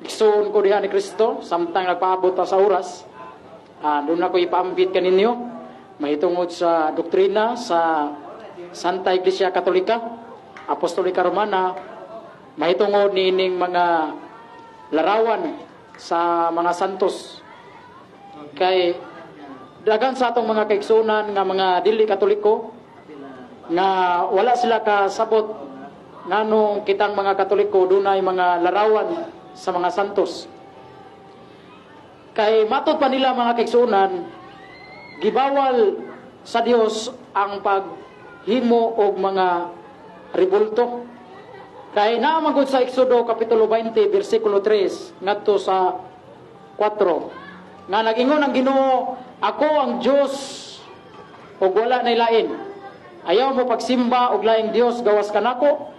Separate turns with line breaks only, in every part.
Igsoon ko diha ni Kristo samtang nagpaabot ta sa oras. Doon ako ipaambit kaninyo mahitungod sa doktrina sa Santa Iglesia Katolika, Apostolika Romana, mahitungod niining mga larawan sa mga santos. Kay daghan sa atong mga kaigsunan nga mga dili Katoliko nga wala sila kasabot nganong kitang mga Katoliko dunay mga larawan sa mga santos. Kay matod pa nila, mga kaigsunan, gibawal sa Dios ang paghimo og mga rebulto. Kay naa man gud sa Exodo kapitulo 20 bersikulo 3 ngadto sa 4 nga nag-ingon ang Ginoo, "Ako ang Dios ug wala nay lain. Ayaw mo pagsimba og laing dios gawas kanako.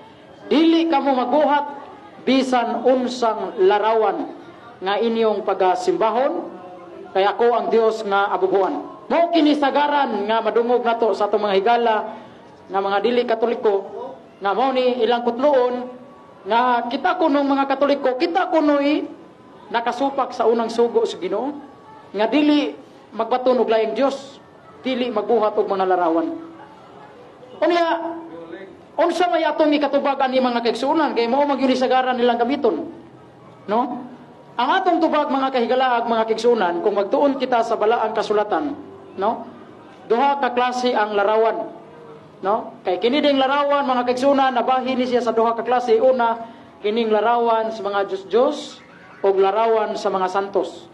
Dili kamo magbuhat bisan unsang larawan nga inyong pagasimbahon, kay ako ang Dios nga abubuan." Mao kini sagaran nga madungog nato sa atong mga higala nga mga dili Katoliko, nga mao ni ilang kutloon nga kita kunong mga Katoliko, kita kunoy nakasupak sa unang sugo sa Ginoo nga dili magbaton og laing dios, dili magbuhat og mga larawan. Unya, unsa may atong ikatubag ani, mga kaigsuonan, kay mao man gyud sagaran nilang gamiton, no? Ang atong tubag, mga kahigalaag, mga kaigsuonan, kung magtuon kita sa Balaang Kasulatan, no, duha ka klase ang larawan, no? Kay kini ding larawan, mga kaigsuonan, nabahin ni siya sa duha ka klase. Una, kining larawan sa mga Diyos-Diyos o larawan sa mga santos.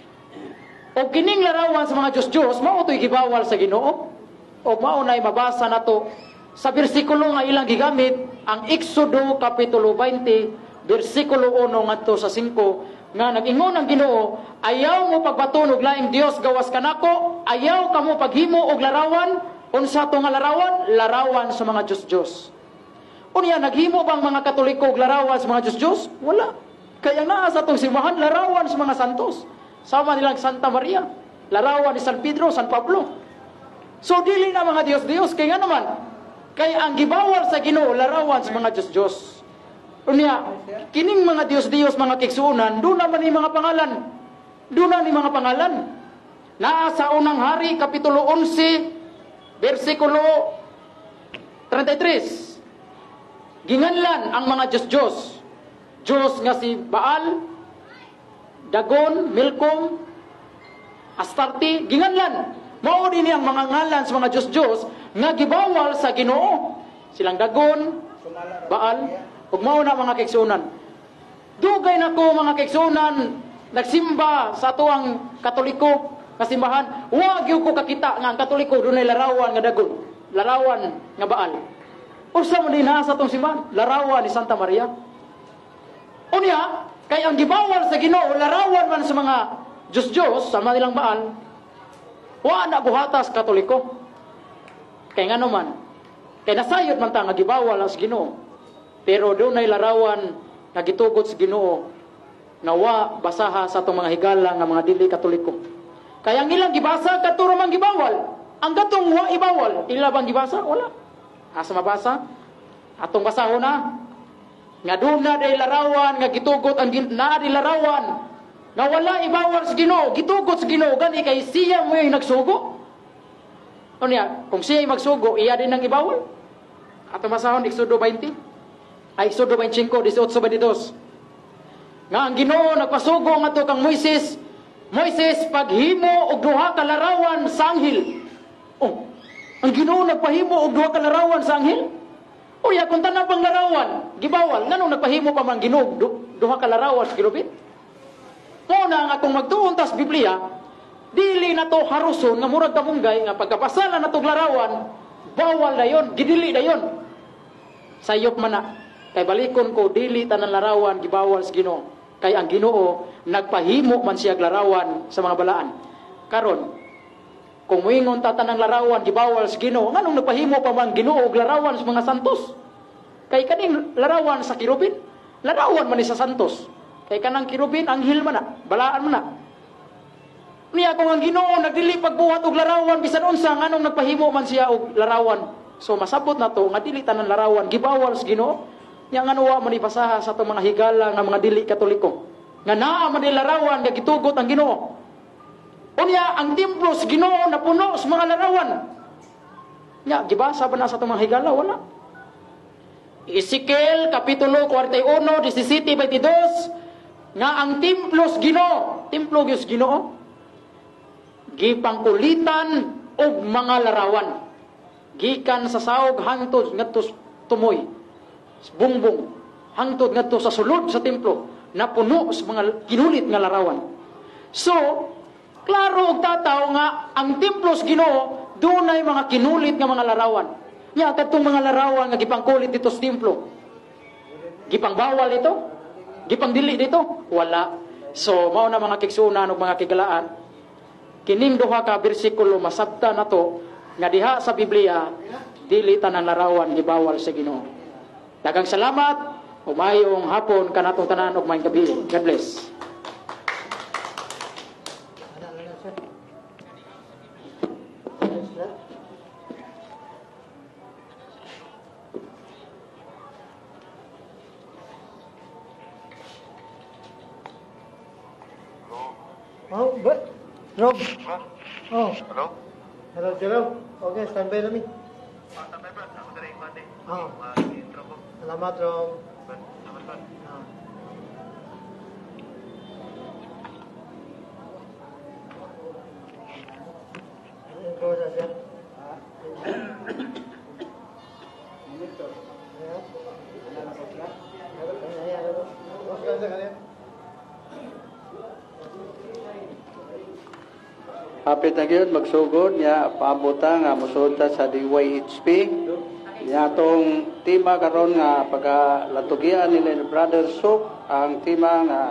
O kining larawan sa mga Diyos-Diyos, mao to'y gibawal sa Ginoo. O mao na'y mabasa nato sa bersikulo nga ilang gigamit, ang Exodo kapitulo 20 bersikulo 1 ngadto sa 5, nga nag-ingon ang Ginoo, "Ayaw mo pagbaton og laing dios gawas kanako, ayaw kamo paghimo og larawan." Unsa to nga larawan? Larawan sa mga Diyos-Diyos. Unya, naghimo bang mga Katoliko og larawan sa mga Diyos-Diyos? Wala. Kaya naa sa atong simbahan, larawan sa mga santos. Sama nilang Santa Maria, larawan ni San Pedro, San Pablo. So dili na mga Diyos-Diyos. Kay nga naman, kay ang gibawal sa Ginoo, larawan sa mga Diyos-Diyos. Unya, kining mga Diyos-Diyos, mga kaigsuonan, duna man ni mga pangalan. Duna ni mga pangalan. Naa sa Unang Hari, Kapitulo 11, versikulo 33. Ginganlan ang mga Diyos-Diyos. Diyos nga si Baal, Dagon, Milcom, Astarte, ginganlan. Mao din ang mga ngalan sa mga Diyos-Diyos nga gibawal sa Ginoo. Silang Dagon, Baal, ug mao na, mga kaigsuonan. Dugay na ko, mga kaigsuonan, nagsimba sa atuang Katoliko nga simbahan. Wa gyud ko kakita nga ang Katoliko dunay larawan nga Dagon, larawan nga Baal. Unsa man din sa atong simbahan? Larawan ni Santa Maria. Unya, kay ang gibawal sa Ginoo larawan man sa mga Diyos-Diyos, sama nilang Baal, wa na buhatas Katoliko. Kay ngano man, kay nasayod man ta nga gibawal sa Ginoo. Pero dunay larawan nga gitugot sa Ginoo nga wa basaha sa atong mga higala nga mga dili Katoliko. Kaya ang ilang gibasa, kadto ra man gibawal. Ang katong wa ibawal, ila bang gibasa? Wala. Asa mabasa? Atong basahon na. Nga duna day larawan nga gitugot ang naa di larawan nga wala ibawal sa Ginoo, gitugot sa Ginoo gani kay siya mo yung nagsugo. Unya, kung siya magsugo, iya din ang ibawal. Atong basahon Exodo 20. Ay, Exodo 25, 18 22. Nga ang Ginoo nagpasugo ngadto kang Moises, "Moises, paghimo og duha ka larawan sa anghel." Oh, ang Ginoo nagpahimo og duha ka larawan sa anghel? Uya, kung tanan pang larawan gibawal, nganong nagpahimo pa man Ginoo duha ka larawan sa kerubin? Mao na nga kung magtuon tas Biblia, dili na to haruson nga murag kamunggay nga pagkabasa na natog larawan, bawal na yon, gidili na yon. Sayop man na. Kay balikon ko, dili tanan larawan gibawal sa Ginoo. Kay ang Ginoo nagpahimo man siya larawan sa mga balaan. Karon, kung moingon ta tanang larawan gibawal sa Ginoo, nganong nagpahimo pa man Ginoo og larawan sa mga santos? Kay kaning larawan sa kerubin, larawan man ni sa santos. Kay kanang kerubin, anghel man na, balaan man na. Niya kung ang Ginoo nagdili pagbuhat og larawan bisan unsa, nganong nagpahimo man siya og larawan? So masabot na to nga dili tanan larawan gibawal sa Ginoo. Nya ngano wa man ibasaha sa atong mga higala nga mga dili Katoliko? Nga naa man larawan nga gitugot ang Ginoo. Unya ang templo sa Ginoo napuno sa mga larawan. Nya gibasa ba na sa atong mga higala? Wala. Ezekiel kapitulo 41 17 22 nga ang templo sa Ginoo, templo gyud sa Ginoo, gipangkulitan og mga larawan. Gikan sa saog hangtod ngadto tumoy, bungbong hangtod ngadto sa sulod sa templo, napuno sa mga kinulit nga larawan. So, klaro og tataw nga ang templo sa Ginoo dunay mga kinulit nga mga larawan. Nya kadtong mga larawan nga gipangkulit dito sa templo, gipangbawal dito, gipangdili dito, wala. So mao na mga kigsunan ug mga kigalaan, kining duha ka bersikulo masabta nato nga diha sa Biblia dili tanan larawan gibawal sa Ginoo. Daghang salamat, umayong hapon kanatong tanan ug maayong gabi. God bless.
Oh, but Rob. Oh.
Hello?
Hello, Jerome. Okay, standby na mi.
Standby ba? Ako diri ikwan.
Oh.
Intro ko.
Salamat, Rob.
Salamat, Brad.
Ah. Intro na siya.
Hapit na gyud magsugod niya paabota nga mosulod ta sa DYHP. Niya atong tema karon nga pagkalatugian nila ni Brother Sok, ang tema nga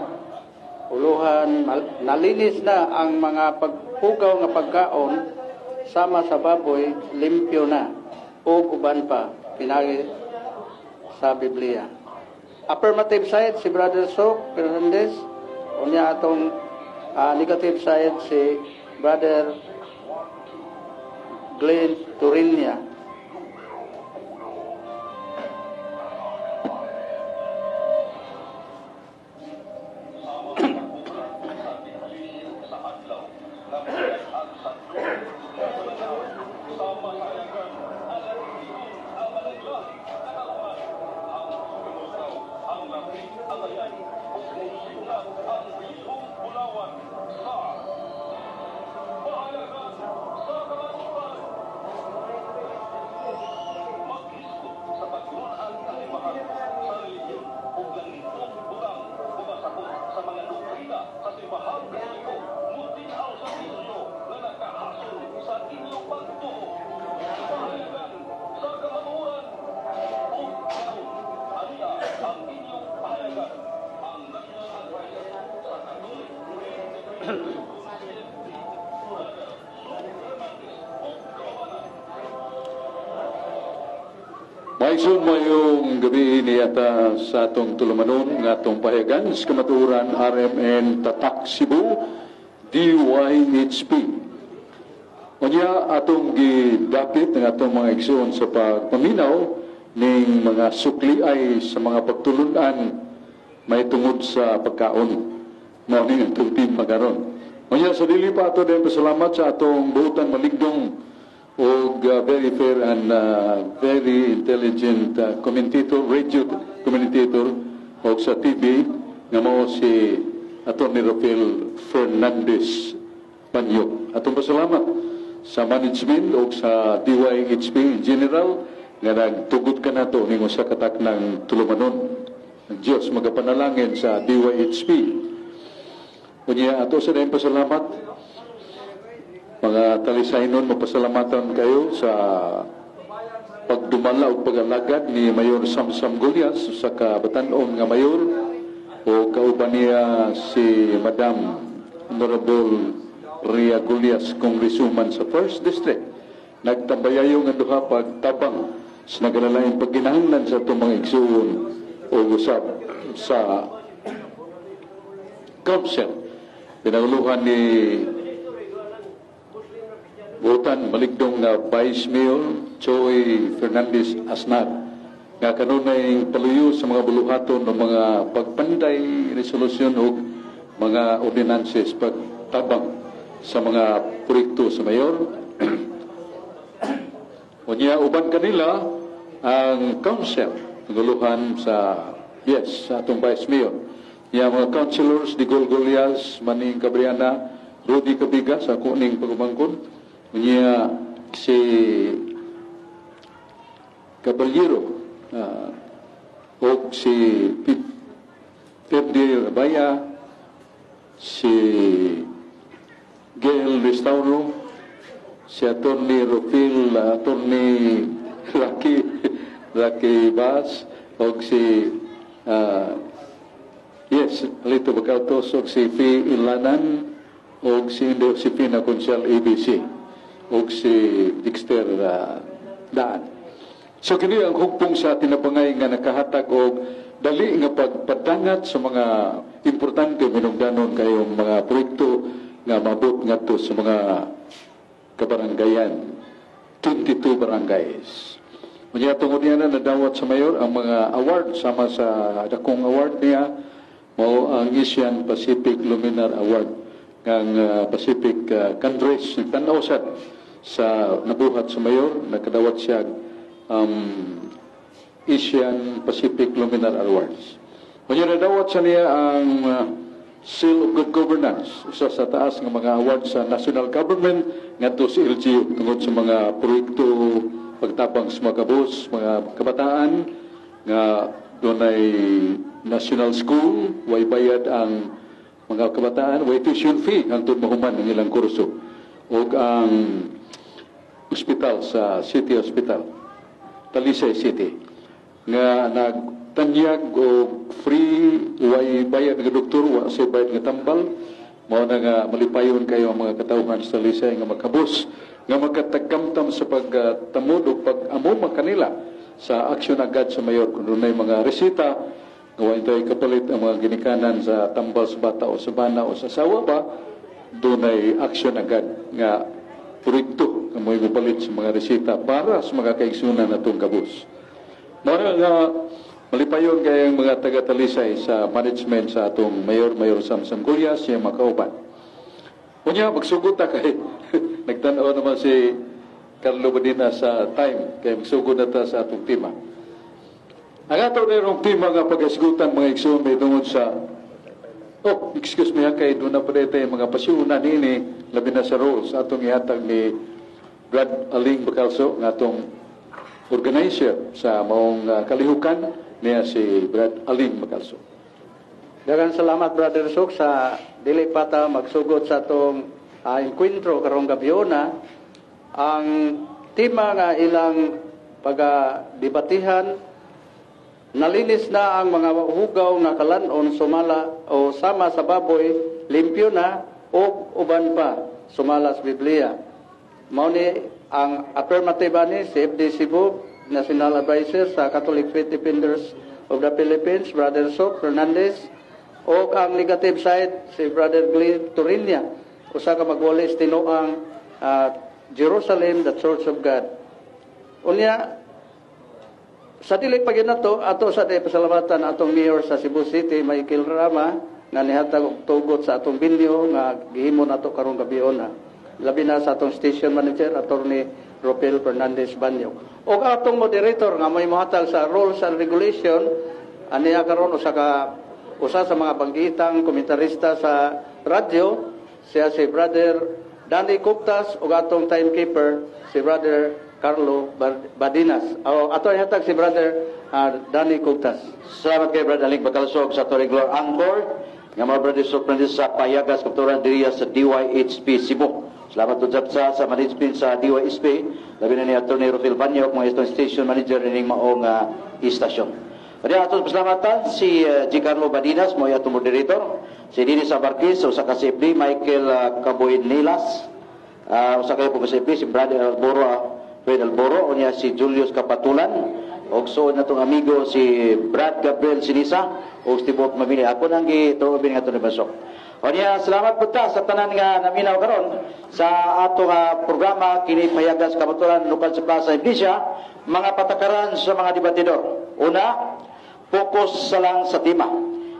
uluhan nalinis na ang mga pagpugaw nga pagkaon sama sa baboy, limpyo na ug uban pa pinagi sa Biblia. Affirmative side si Brother Sok Fernandez, unya atong negative side si Brother Glenn Turinia.
Maigsoon, mayong gabi niyata sa atong tulumanon nga atong pahayagan sa kamatuoran RMN Tatak Cebu DYHP. Unya atong gidapit ng atong mga igsoon sa pagpaminaw ning mga sukliay sa mga pagtulunan may tungod sa pagkaon. Mao ni atong tema karon. Unya sa dili pa ato din pasalamat sa atong buutan maligdong og very fair and very intelligent commentator, radio commentator og sa TV nga mao si Atty. Rafael Fernandez Panyo. Atong pasalamat sa management og sa DYHP in general nga nagtugot ka nato ning usa ka taknang tulumanon. Ang Dios magapanalangin sa DYHP. Unya ato sa dayong pasalamat mga talisaynon, mapasalamatan kayo sa pagdumala o pag-alagad ni Mayor Samsam Gullas sa kabatan-on nga mayor o kauban niya si Madam Honorable Ria Gullas, Congresswoman sa 1st District. Nagtambayayo nga duha pagtabang sa nagalalaing pagginahanglan sa itong mga igsuon o usab sa council. Pinanguluhan ni Butan maligdong nga Vice Mayor Choi Fernandez Asnar nga kanunay paluyo sa mga buluhaton ng mga pagpanday resolusyon o mga ordinances pagtabang sa mga proyekto sa mayor. Unya, uban kanila ang council panguluhan sa, yes, sa atong vice mayor. Ya mga councilors di Golgolias, Maning Cabriana, Rudy Cabiga sa kuning pagumangkon. Unya si Caballero og si Perdi Rabaya, si Gail Restauro, si Attorney Rufil, Attorney Rocky, Rocky Bass, og si yes, Lito Bacaltos, og si Fi Ilanan, og si Indo Josefina Consel ABC, og si Dexter Daan. So kini ang hugpong sa tinabangay nga nakahatag og dali nga pagpadangat sa mga importante minungdanon kayong mga proyekto nga mabot ngadto sa mga kabaranggayan, 22 barangays. Unya, tungod niya na nadawat sa mayor ang mga award, sama sa dakong award niya mao ang Asian Pacific Luminar Award ng Pacific countries nagtan-aw sad sa nabuhat sa mayor. Nakadawat siya Asian Pacific Luminar Awards. Unya, nadawat sa niya ang Seal of Good Governance, usa sa taas nga mga awards sa national government ngadto sa LGU tungod sa mga proyekto pagtabang sa mga kabus, mga kabataan nga dunay national school, way bayad ang mga kabataan, way tuition fee hangtod mahuman ang ilang kurso. Ug ang ospital sa City Hospital, Talisay City, nga nagtanyag og free, way bayad nga doktor, wa say bayad nga tambal. Mao na nga malipayon kayo ang mga katawhan sa Talisay nga makabos, nga makatagkamtam sa pagtamod o pag-amuma kanila sa aksyon agad sa mayor kung dunay mga resita nga wa tayo kapalit ang mga ginikanan sa tambal sa bata o sa bana o sa asawa ba, dunay aksyon agad nga proyekto nga mo'y mopalit sa mga resita para sa mga kaigsunan natong kabus. Mao na nga malipayon kayong mga taga-Talisay sa management sa atong Mayor, Mayor Samsam Gullas, siya makauban. Unya, magsugod ta kay nagtanaw naman si Carlo Badina sa time, kay magsugod na ta sa atong tema. Ang ato na yung tema nga pag-asgutan, mga igsoon, may tungod sa, oh, excuse me ha, kay doon na pa tayo mga pasyunan nini, labi na sa rules, atong ihatag ni Brad Aling Bacalso, nga atong organizer sa maong kalihukan niya si Brad Aling Bacalso.
Daghang salamat, Brother Sok, sa dili pa ta magsugod sa atong enkwentro karong gabiona. Ang tema nga ilang pagadebatihan, nalinis na ang mga hugaw nga kalanon sumala o sama sa baboy, limpyo na o uban pa sumala sa Biblia. Mao ni ang affirmative ani si FD Cebu, National Advisor sa Catholic Faith Defenders of the Philippines, Brother Sok Fernandez, o ang negative side si Brother Glenn Torinia, usa ka magwalis tinuang Jerusalem, the Church of God. Unya, sa dili pa gyud nato ato sa di pasalamatan atong mayor sa Cebu City, Michael Rama, nga nihatag og tugot sa atong venue nga gihimo nato karong gabiona. Labi na sa atong station manager, Attorney Ropel Fernandez Banyo. Og atong moderator nga may mohatag sa rules and regulation aniya karon, usa sa mga banggitang komentarista sa radyo, siya si Brother Danny Cuptas, ug atong timekeeper si Brother Carlo Badinas. O, ato ihatag si Brother Danny Cuptas.
Salamat kay Brother Aling Bacalsog sa ato regular anchor nga mga Brother Sok sa Payagas Kulturan diriya sa DYHP Cebu. Salamat po sa management sa DYHP, labi na ni Atty. Rufil Banyok, mga itong station manager nining maong istasyon. Kaya atong pasalamatan si G. Carlo Badinas, mo atong moderator, si Dennis Abarquez, usa ka CFD, Michael Caboy Nilas, usa kayo po ka CFD, si Brother Alboro, Fred Alboro, unya si Julius Kapatulan, og suod na tong amigo si Brad Gabriel Sinisa, og si Tibok Mabini. Ako nang gituobin nga ni Basok. Unya, salamat po ta sa tanan nga naminaw karon sa ato nga programa kini Payagas Kamatuoran lokal sa Plaza Iglesia, mga patakaran sa mga debatidor. Una, focus sa lang sa tema.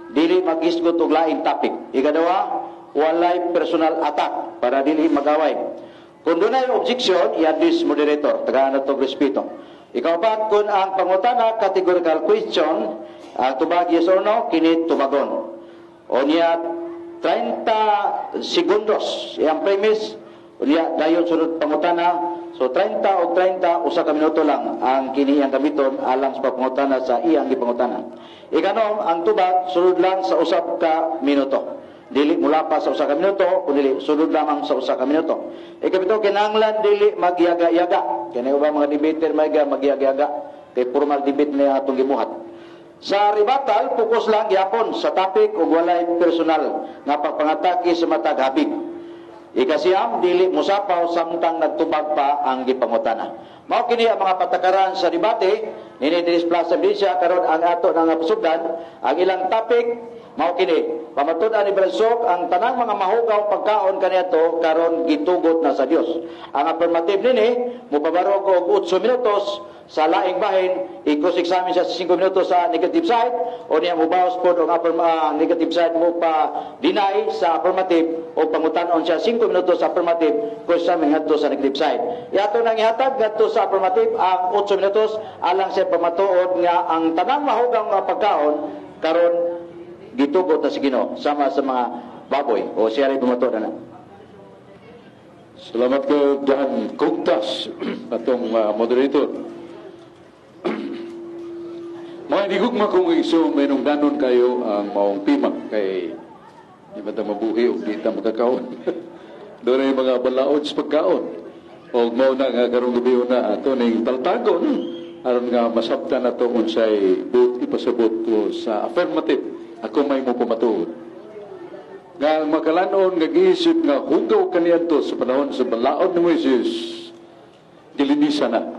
Dili maghisgot og laing topic. Ikaduha, walay personal attack para dili magaway. Kung dunay objection, i-address moderator, tagaan nato og respeto. Ikaupat, kung ang pangutana categorical question, ang tubag yes or no, kini tubagon. Unya 30 segundos iyang premise, unya dayon sunod pangutana. So 30 o 30, usa ka minuto lang ang kini iyang gamiton alang sa pangutana sa iyang gipangutana. Ikanom, ang tubag sulod lang sa usab ka minuto. Dili mula pa sa usa ka minuto, kundi sulod lamang sa usa ka minuto. Ikapito, kinahanglan dili magyaga-yaga. Kini uban mga debater may magyaga-yaga kay formal debate na atong gibuhat. Sa rebuttal, focus lang gyapon sa topic ug walay personal nga pagpangatake sa matag habig. Ikasiyam, dili musapaw samtang nagtubag pa ang gipangutana. Mao kini ang mga patakaran sa debate nini diri sa Plaza Ebidensya karon. Ang ato nga pasugdan, ang ilang topic mao kini: Pamatud-an ni Brasok, ang tanang mga mahugaw pagkaon kaniadto karon gitugot na sa Dios. Ang affirmative nini mopabarog og 8 minutos. Sa laing bahin, i-cross-examine siya sa 5 minutos sa negative side o niya mubawas pod ang negative side mo pa deny sa affirmative o pangutanon siya 5 minutos sa affirmative, cross-examine ngadto sa negative side. Iato nang ihatag ngadto sa affirmative ang 8 minutos alang sa pamatuod nga ang tanang mahugaw nga pagkaon karon gitugot na sa Ginoo sama sa mga baboy o siya rin pamatuod na.
Salamat ko Dan Kugtas, atong moderator. Mga inigugma kong igsoon, may danon kayo ang maong tema kay di ba ta mabuhi og di ta makakaon. Doon ay mga balaod sa pagkaon. O mao na nga karong gabi na ato ning taltagon aron nga masabtan nato unsay buot ipasabot ko sa affirmative. Ako may mo pamatuod nga ang makalanon nga giisip nga hugaw kaniadto sa panahon sa balaod ni Moises, gilinisan na,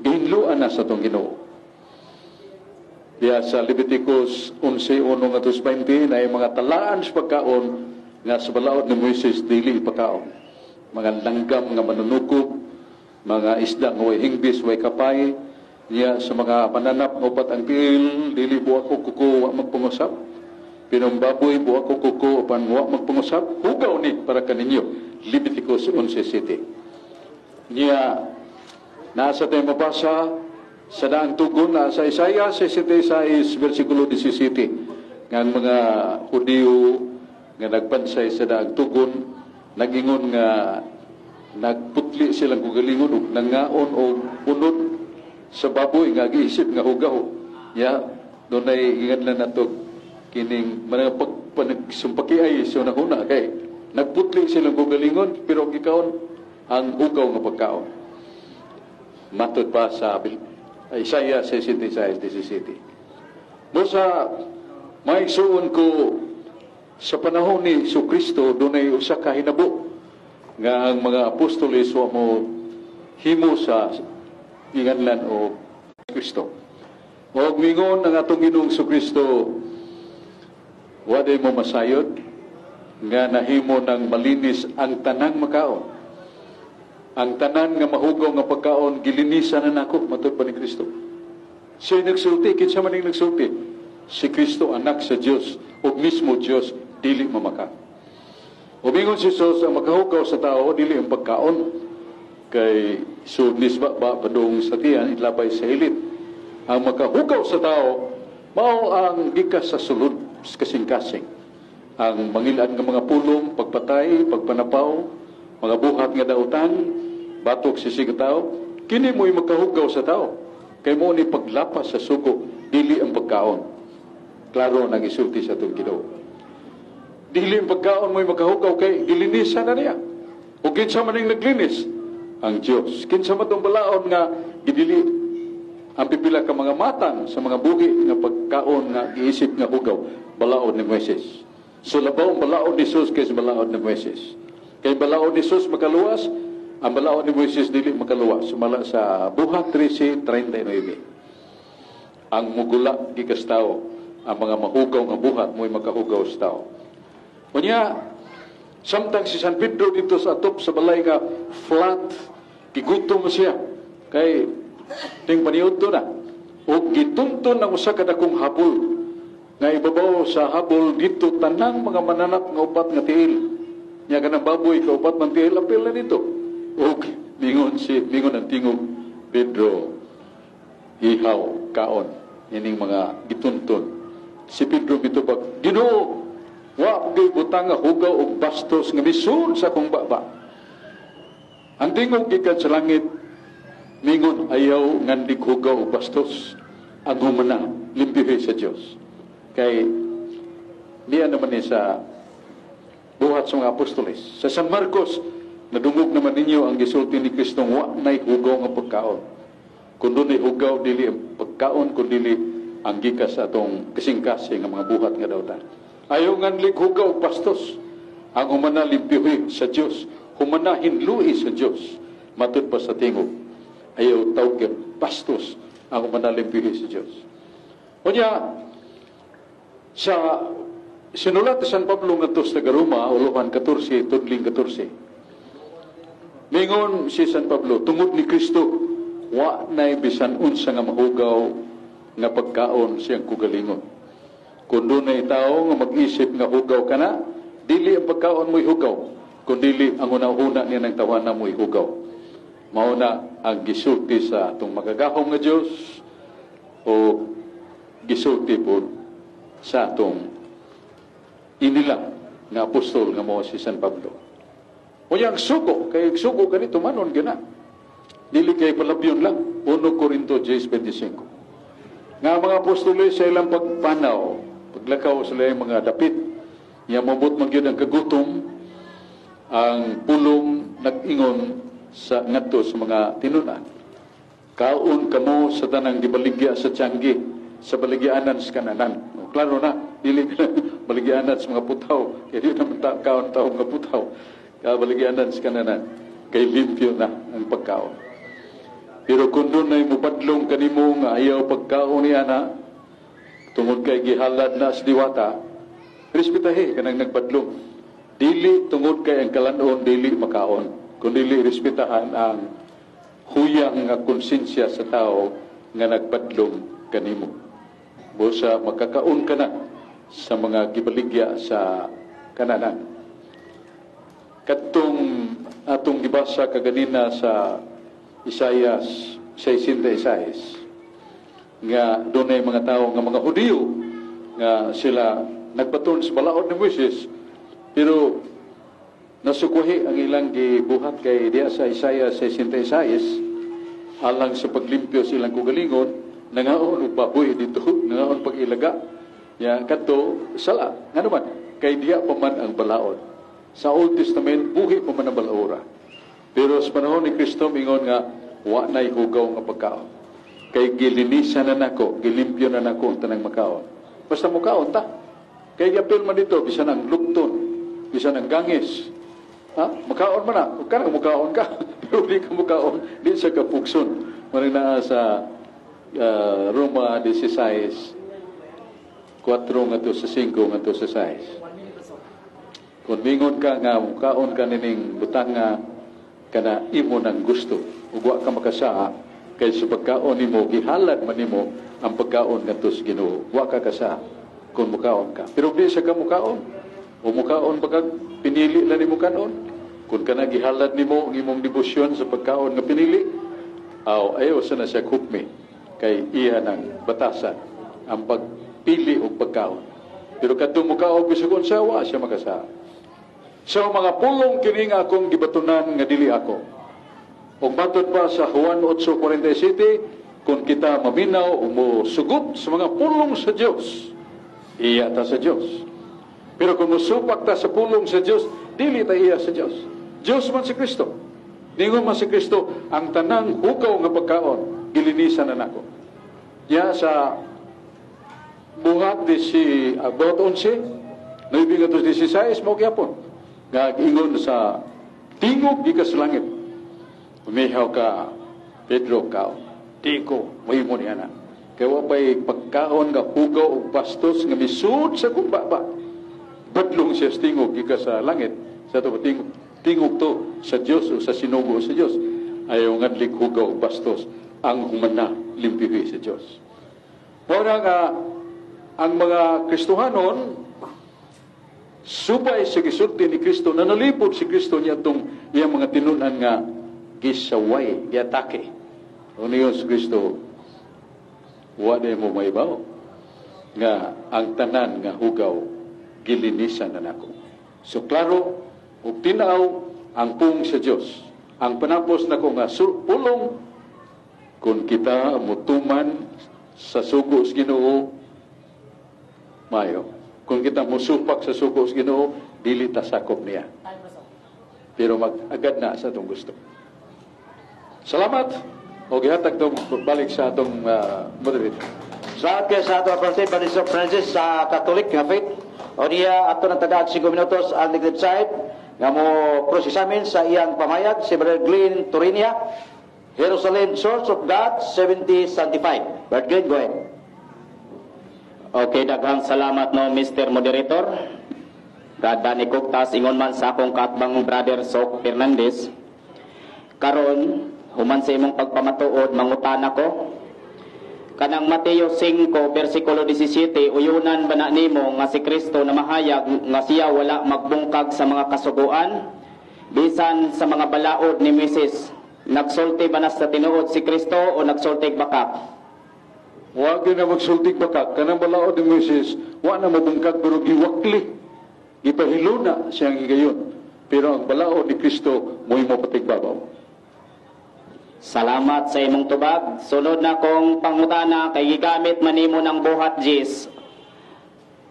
gihinluan na sa atong Ginoo. Diya sa Leviticus 11:1 ngadto 20 na mga talaan sa pagkaon nga sa balaod ni Moises dili ipakaon. Mga langgam nga manunukob, mga isda nga way hingbis, way kapay, niya sa mga mananap nga upat ang tiil, dili buak og kuko, wa magpangusap. Pinong baboy, buak og kuko, apan wa magpangusap, hugaw ni para kaninyo. Leviticus 11:7. Niya, nasa tayo mabasa sa daang tugon na sa Isaiah 66 versikulo 17 nga ang mga Hudiyo nga nagpansay sa daang tugon nagingon nga nagputli silang kugalingon ug nangaon og unod sa baboy nga giisip nga hugaw. Ya, dunay ingan nato kining mga pagpanagsumpaki ay sa unang kay nagputli silang kugalingon pero gikaon ang hugaw nga pagkaon. Matod pa sa Isaiah 66:17. Busa, may suon ko sa panahon ni Kristo, dunay usa ka hinabo nga ang mga apostoles wa mo himo sa inganlan o Kristo. Og mingon ang atong Ginoong Kristo, waday mo masayod nga nahimo ng malinis ang tanang makaon. Ang tanan nga mahugaw nga pagkaon gilinisan na nako, matod pa ni Kristo. Siya nagsulti, kinsa man ning nagsulti? Si Kristo, anak sa Dios ug mismo Dios dili mamaka. Umingon si Jesus, ang makahugaw sa tao dili ang pagkaon kay sudnis ba ba padung sa tiyan ilabay sa hilit. Ang makahugaw sa tao mao ang gikas sa sulod sa kasing-kasing. Ang mangilad nga mga pulong, pagpatay, pagpanapaw, mga buhat nga dautan, batok si tao, kini mo'y makahugaw sa tao. Kay mo ni paglapas sa sugo, dili ang pagkaon. Klaro nang isulti sa itong Ginoo. Dili ang pagkaon mo'y makahugaw kay gilinisan na niya. O kinsa man ang naglinis? Ang Diyos. Kinsa man tong balaon nga gidili ang pipila ka mga matang sa mga buhi nga pagkaon nga giisip nga hugaw, balaod ni Moises. So labaw ang balaod ni Jesus kaysa balaod ni Moises. Kay balaod ni Jesus makaluwas, ang balaod ni Moises dili makaluwas. Sumala sa Buhat 13:39. Ang mugula gikas tao, ang mga mahugaw nga buhat mo'y makahugaw sa tao. Unya, samtang si San Pedro dito sa atop sa balay nga flat, gigutom siya. Kay ting paniudto na. O gitunton ng usa ka dakong habol. Nga ibabaw sa habol dito tanang mga mananap nga upat nga tiil. Nya kanang baboy ka upat man tiil, apil na dito. Og mingon ang tingog, "Pedro, ihaw, kaon ining mga gitunton." Si Pedro mitubag, "Ginoo, wa gyud butang nga hugaw og bastos nga misud sa akong baba." Ang tingog gikan sa langit mingon, "Ayaw ngandig hugaw og bastos ang humana limpyuhi sa Dios." Kay niya naman ni sa Buhat sa Mga Apostoles. Sa San Marcos, nadungog naman ninyo ang gisulti ni Kristo, wa nay hugaw nga pagkaon. Kung dunay hugaw, dili ang pagkaon, kun dili ang gikas sa atong kasing-kasing nga mga buhat nga dautan. Ayaw nganlig hugaw bastos ang humana limpyuhi sa Dios, humana hinlui sa Dios. Matud pa sa tingog, ayaw tawag bastos ang humana limpyuhi sa Dios. Unya, sa sinulat ni San Pablo ngadto sa taga-Roma, uluhan 14, tudling 14. Mingon si San Pablo, tungod ni Kristo, wa na'y bisan unsa nga mahugaw nga pagkaon siyang kugalingon. Kung dunay tao nga mag-isip nga hugaw ka na, dili ang pagkaon mo'y hugaw, kung dili ang una-una niya ng tawana mo'y hugaw. Mao na ang gisulti sa atong magagahom nga Dios o gisulti po sa atong inila nga apostol nga mo si San Pablo. Unya ang sugo, kay sugo kanito manon gina. Dili kay palabyon lang. 1 Corinto 10:25. Nga mga apostoles sa ilang pagpanaw, paglakaw sa ilang mga dapit, niya mabot man gyud ang kagutom, ang pulong nag-ingon sa ngadto sa mga tinunan. "Kaon kamo sa tanang gibaligya sa tiyanggi, sa baligyanan sa kananan." O, klaro na, dili baligyanan sa mga putaw. Kaya di naman kaon tao mga putaw. Kaya baligyanan sa kananan. Kay limpyo na ang pagkaon. Pero kung dunay mubadlong kanimo nga ayaw pagkaon niya na, tungod kay gihalad na sa diwata, respetahe kanang nagbadlong. Dili tungod kay ang kalanon dili makaon, kun dili respetahan ang huyang nga konsensya sa tao nga nagbadlong kanimo. Busa makakaon ka na sa mga gibaligya sa kananan. Kadtong atong gibasa kaganina sa Isayas 66 nga dunay mga tao nga mga Hudiyo nga sila nagbaton sa balaod ni Moises, pero nasukwahi ang ilang gibuhat, kay diya sa Isaiah 66, alang sa paglimpyo sa ilang kugalingon, nangaon og baboy dito, nangaon pag-ilaga ya kadto sala. Ngano man? Kay diya pa man ang balaod sa Old Testament, buhi pa man ang balaora. Pero sa panahon ni Kristo, mingon nga wa nay hugaw nga pagkaon kay gilinisan na nako, gilimpyo na nako ang tanang makaon. Basta mukaon ta, kay giapil man dito bisan ang lukton, bisan ang gangis. Ha? Makaon man na. Huwag ka na, mukaon ka. Pero di ka mukaon, di siya kapugson. Manang naa sa Roma 16, 4 ngadto sa 5 ngadto sa 6. Kung mingon ka nga mukaon ka nining butang nga kana imo nang gusto, ug wa ka makasaa, kay sa pagkaon nimo gihalad man nimo ang pagkaon ngadto sa Ginoo. Wa ka kasaa kung mukaon ka. Pero di siya ka mukaon. O mukaon pa kag pinili lang nimo kanon. Kung kana gihalad nimo ang imong debosyon sa pagkaon nga pinili, aw ayaw sa na siya hukmi, kay iya nang batasan ang pagpili og pagkaon. Pero kadto mukaon bisag unsa, wa siya makasaa. Sa mga pulong kini nga akong gibatunan nga dili ako. Ug matod pa sa Juan 8:47, kung kita maminaw o mosugot sa mga pulong sa Dios, iya ta sa Dios. Pero kung musupak ta sa pulong sa Dios, dili ta iya sa Dios. Dios man si Kristo. Ningon man si Kristo, ang tanang hugaw nga pagkaon, gilinisan na nako. Ya sa Buhat di si buhat 11, 9 ngadto 16, mao gyapon. Nga ingon sa tingog gikan sa langit, "Umihaw ka, Pedro, kaon." "Di ko mahimo niya na. Kay wa pa'y pagkaon nga hugaw og bastos nga misud sa akong baba." Badlong siya sa tingog gikan sa langit. Sa ato tingog, tingog to sa Dios o sa sinugo sa Dios. Ayaw nganlig hugaw og bastos ang humana limpyuhi sa Dios. Mao nga Ang mga Kristohanon subay sa gisulti ni Kristo, nanalipod si Kristo niya itong iyang mga tinunan nga gisaway, giatake. O niyon si Kristo, wa na mo maibaw nga ang tanan nga hugaw gilinisan na nako. So klaro ug tinaw ang pung sa Dios. Ang panapos nako nga pulong, kung kita mutuman sa sugo sa Ginoo, mayo. Kung kita musupak sa sugo sa Ginoo, dili ta sakop niya. Pero mag-agad na sa atong gusto. Salamat. O gihatag tong balik sa atong moderator.
Salamat kay sa ato Brother Brother Francis sa Catholic nga faith. O niya ato ng tagaag 5 minutos ang negative side nga mo cross-examine sa iyang pamayag si Brother Glenn Torinia, Jerusalem Church of God, 70 Sanctified. Brother Glenn, go ahead.
Okay, daghang salamat no, Mr. Moderator. Brad Danny Cogtas, ingon man sa akong kaatbang Brother Sok Fernandez. Karon, human sa imong pagpamatuod, mangutana ko. Kanang Mateo 5, versikulo 17, uyunan ba na nimo nga si Kristo na mahayag nga siya wala magbungkag sa mga kasuguan, bisan sa mga balaod ni Moises? Nagsulti ba na sa tinuod si Kristo o nagsulti bakak?
Wa gyud na magsultig bakak kanang balaod ni Moises, wa na mabungkag pero giwakli. Gipahiluna siyang higayon. Pero ang balaod ni Kristo mo'y mopatigbabaw.
Salamat sa imong tubag. Sunod na kong pangutana kay gigamit man nimo ng buhat Jis.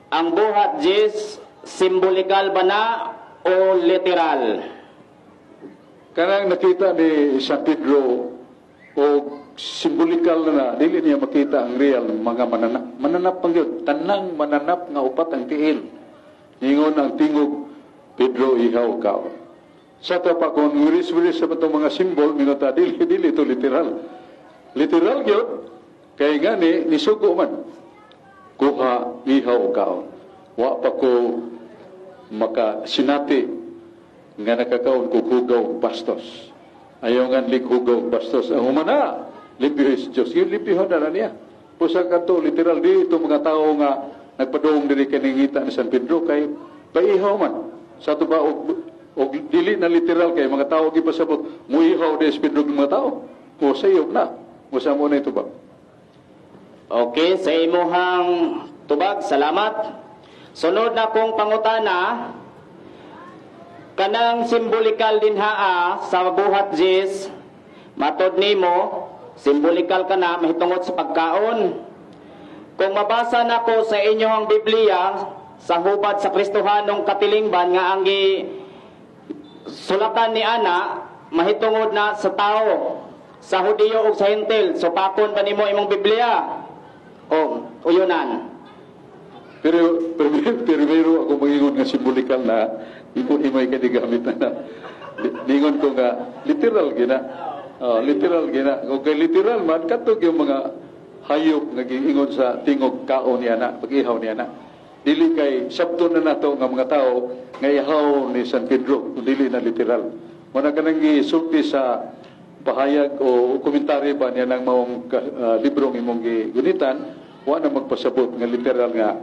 Ang buhat Jis, simbolikal ba na o literal?
Kanang nakita ni San Pedro o simbolikal na, dili niya makita ang real mga mananap. Mananap pang yun. Tanang mananap nga upat ang tiil. Ningon ang tingog, "Pedro, ihaw ka." Sa pa kung wiris-wiris sa itong mga simbol, minota, dili, dili ito literal. Literal yun, kay gani, nisugo man. "Kuha, ihaw kaon. Wa pa ko maka sinati nga nakakaon ko hugaw bastos." Ayaw nga hugaw bastos. Ang humana, limpyo sa Diyos. Yung limpyo na niya. Pusa ka to, literal, di ito mga tao nga nagpadung diri kaningita ni San Pedro kay paihaw man. Sa ito ba, og dili na literal kay mga tao gipasabot, muihaw di Pedro ng mga tao. O sayop na. Musa mo na ito ba?
Okay, sa imuhang tubag, salamat. Sunod na kong pangutana, kanang simbolikal din haa sa buhat Jis, matod nimo, simbolikal ka na mahitungod sa pagkaon. Kung mabasa nako sa inyong Biblia, sa hubad sa Kristohanong katilingban nga ang sulatan ni ana mahitungod na sa tao, sa Hudiyo ug sa Hentil, supakon ba nimo imong Biblia? O uyunan?
Pero primero ako mangingon nga simbolikal na imo imay kanigamit na. Ningon ko nga literal gina. Literal gina. Kung kay literal man katog yung mga hayop nga giingon sa tingog kaon niya na, pag-ihaw niya na. Dili kay sabton na nato nga mga tao nga ihaw ni San Pedro, kung dili na literal. Muna ka nang gisulti sa pahayag o komentaryo ba niya ng maong librong imong gigunitan, wa na magpasabot nga literal nga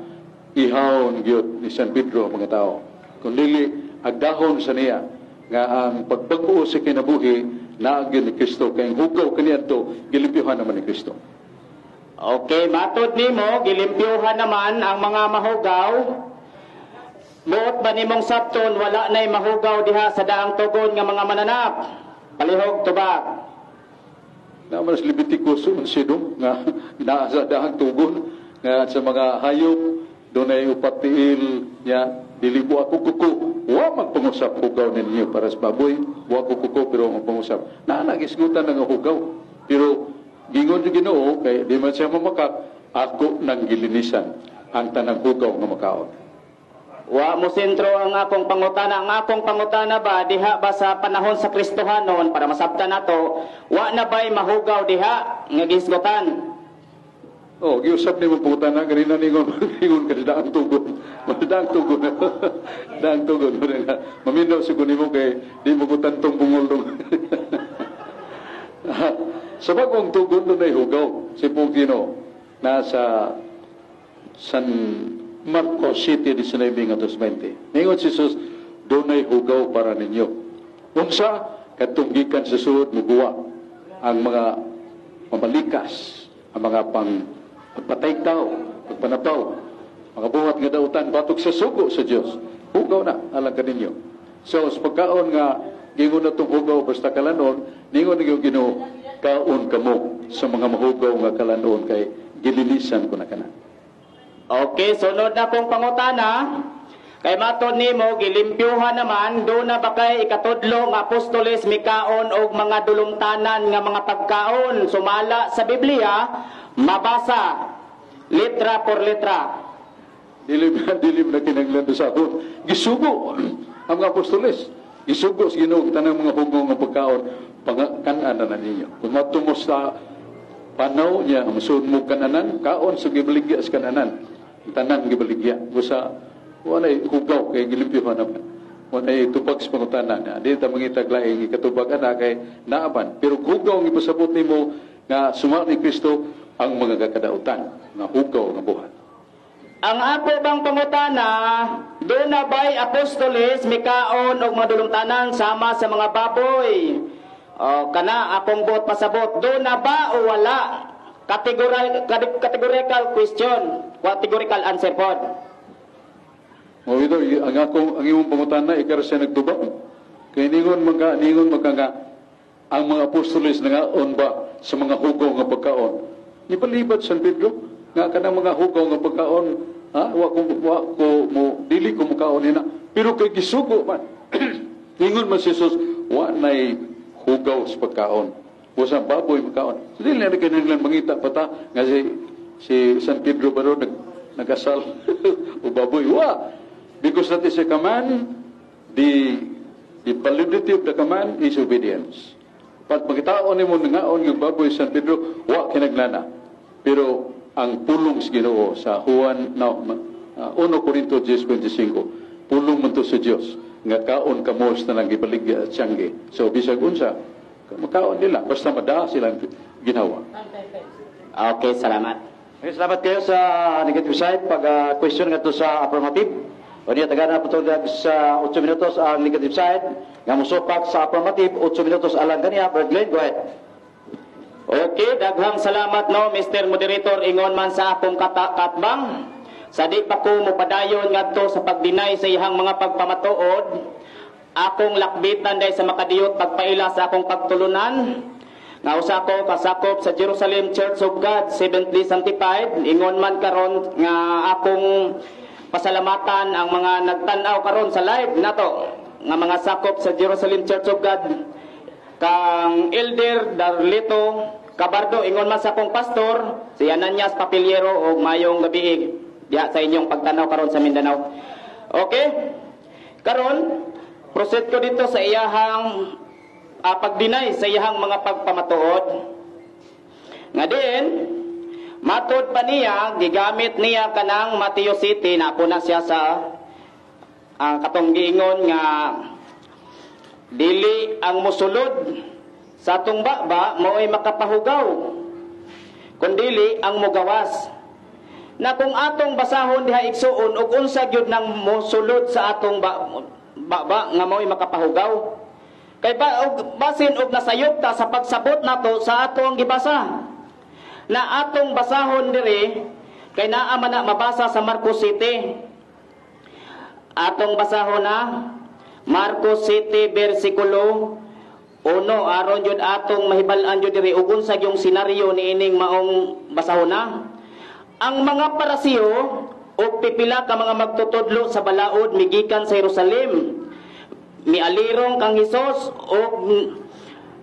ihawon gyud ni San Pedro ang mga tao. Kung dili, agdahon sa niya nga ang pagbag-o sa kinabuhi naa gyud ni Kristo kay ang hugaw kaniadto gilimpyuhan naman ni Kristo.
Okay, matod nimo gilimpyuhan naman ang mga mahugaw. Buot ba nimong sabton wala na'y mahugaw diha sa daang tugon nga mga mananap? Palihog tubag.
Naman sa Leviticus 11 nga naa sa daang tugon nga sa mga hayop dunay upat tiil nya dili ko ako kuko wa magpangusap hugaw ninyo para sa baboy wa ko kuko pero magpangusap naa nagisgutan nga hugaw pero gingon yung Ginoo kay di man siya mamakak ako nang gilinisan ang tanang hugaw nga makaon.
Wa mo sentro ang akong pangutana. Ang akong pangutana ba diha ba sa panahon sa Kristohanon para masabtan nato wa na ba'y mahugaw diha nga gisgutan?
Oh, giusap ni mo pangutana kanina ningon ningon ka daang tugon. Daang tugon. Daang tugon. Maminaw siguro nimo kay di mo ko tantong bungol dong. Sa bagong tugon doon ay hugaw si Pugino nasa San Marcos 7:19 ngadto 20. Ningon si Jesus, "Dunay hugaw para ninyo." Unsa? Kadtong gikan sa sulod muguwa ang mga mamalikas, ang mga pang pagpatay tao, pagpanapaw, mga buhat nga dautan batok sa sugo sa Dios. Hugaw na alang kaninyo. So sa pagkaon nga gingon na tong hugaw basta kalanon, ningon nga Ginoo, "Kaon kamo sa mga mahugaw nga kalanon kay gilinisan ko na kana."
Okay, sunod na kong pangutana. Kay matod nimo gilimpyuhan naman, do na ba kay ikatudlo nga apostoles mikaon og mga dulumtanan nga mga pagkaon sumala sa Biblia? Mabasa letra por letra.
Dili dili na kinahanglan sa aton. Gisugo ang mga apostoles. Gisugo sa Ginoo tanang mga hugaw nga pagkaon pangkanan na ninyo. Kung mo sa panaw niya, musuod mo kananan, kaon sa gibaligya sa kananan. Tanan gibaligya. Busa walay hugaw kay gilimpyuhan naman. Walay tubag sa pangutana na. Di ta mangitag laing ikatubag ana kay naaman. Pero hugaw ang ipasabot nimo nga suma ni Kristo ang mga kakadautan nga hugaw nga buhat.
Ang ako bang pangutana, do na ba'y apostoles mikaon og mga dulumtanan sama sa mga baboy? O kana akong buot pasabot, do na ba o wala? Categorical, categorical question, categorical answer pod.
Mo ito, ang akong ang imong pangutana ikaw siya nagtubag. Kay ningon man nga ang mga apostoles nangaon ba sa mga hugaw nga pagkaon. Nipalibat San Pedro nga kanang mga hugaw nga pagkaon, ha, wa ko mo dili ko mukaon nina. Pero kay gisugo man. Ningon man si Jesus, wa nay hugaw sa pagkaon. Wa baboy makaon. So, dili na kinahanglan mangita pa ta nga si San Pedro ba nag nagasal o baboy. Wa. Because that is a command, the validity of the command is obedience. Pag makitaon nimo nangaon ng baboy San Pedro, wa kinaglana. Pero ang pulong sa Ginoo sa Juan no, 1 Corinto 10:25, pulong man to sa Dios nga kaon kamo sa tanang gibaligya at tiyangge. So bisag unsa, makaon nila basta madaa silang ginawa.
Okay, salamat.
Okay, salamat kayo sa negative side pag question ngadto sa affirmative. O niya tagana po sa 8 minutos ang negative side nga mosupak sa affirmative 8 minutos alang kaniya. Brad Glenn, go ahead.
Okay, daghang salamat no, Mr. Moderator, ingon man sa akong katbang. Sa di pa ko mopadayon ngadto sa pag-deny sa iyang mga pagpamatuod, akong lakbitan day sa makadiyot pagpaila sa akong pagtulunan. Nga usa ko kasakop sa Jerusalem Church of God, Seventhly Sanctified, ingon man karon nga akong pasalamatan ang mga nagtan-aw karon sa live nato nga mga sakop sa Jerusalem Church of God kang Elder Darlito Cabardo, ingon man sa akong pastor si Ananias Papiliero, og mayong gabi diha sa inyong pagtanaw karon sa Mindanao. Okay? Karon proceed ko dito sa iyahang pag-deny sa iyahang mga pagpamatuod. Nga din, matod pa niya, gigamit niya kanang Mateo City, na na siya sa katong giingon nga dili ang musulod sa atong baba mao'y makapahugaw, kundili ang mugawas. Na kung atong basahon diha, igsuon, og unsa gyud nang mosulod sa atong baba nga mao'y makapahugaw? Kay ba og basin og nasayop ta sa pagsabot nato sa atong gibasa. Na atong basahon diri kay naa man na mabasa sa Marcos City. Atong basahon na Marcos City versikulo 1 aron jud atong mahibal-an jud diri ug unsa gyung senaryo niining maong basahon na. Ang mga Parasiyo ug pipila ka mga magtutudlo sa balaod migikan sa Jerusalem. Mialirong kang Hesus ug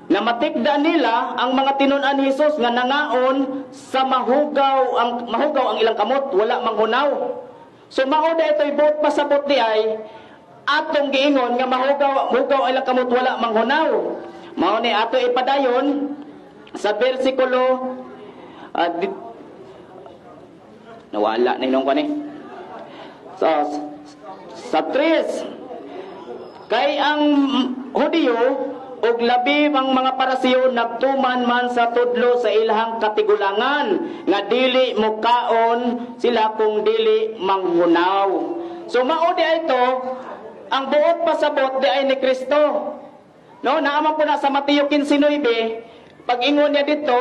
namatikda nila ang mga tinun-an ni Hesus nga nangaon sa mahugaw ang ilang kamot, wala manghunaw. So mao da ito'y buot pasabot di ay atong giingon nga mahugaw hugaw ang ilang kamot, wala manghunaw. Mao ni ato ipadayon sa bersikulo nawala na inong kani. So sa tres, kay ang Hudiyo Ug labi ang mga Parasiyo nagtuman man sa tudlo sa ilahang katigulangan nga dili mukaon sila kung dili manghunaw. So mao di ay to ang buot pasabot di ay ni Kristo. No, naaman po na sa Mateo 15:9, pag-ingon niya dito,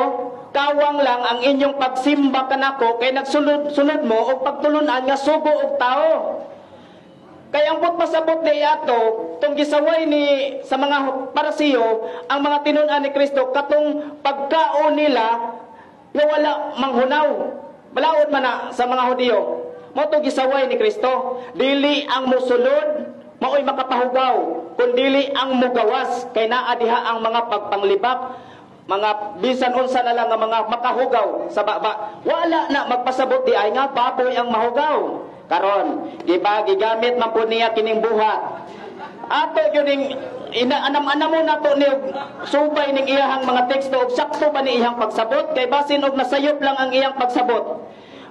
kawang lang ang inyong pagsimba kanako kay nagsunod sunod mo og pagtulunan nga sugo og tao. Kay ang buot pasabot ni ato, tong gisaway ni sa mga Parasiyo, ang mga tinun-an ni Kristo katong pagkaon nila nga wala manghunaw. Balaod man na sa mga Hudiyo. Mao to gisaway ni Kristo, dili ang musulod maoy makapahugaw, kun dili ang mugawas kay naa diha ang mga pagpanglibak, mga bisan unsa na lang nga mga makahugaw sa baba. Wala na magpasabot di ay nga baboy ang mahugaw. Karon, di ba gigamit man po niya kining buhat. Ato gyud ning ina-anam-anam mo nato ni subay ning iyahang mga teksto og sakto ba ni iyang pagsabot kay basin og nasayop lang ang iyang pagsabot.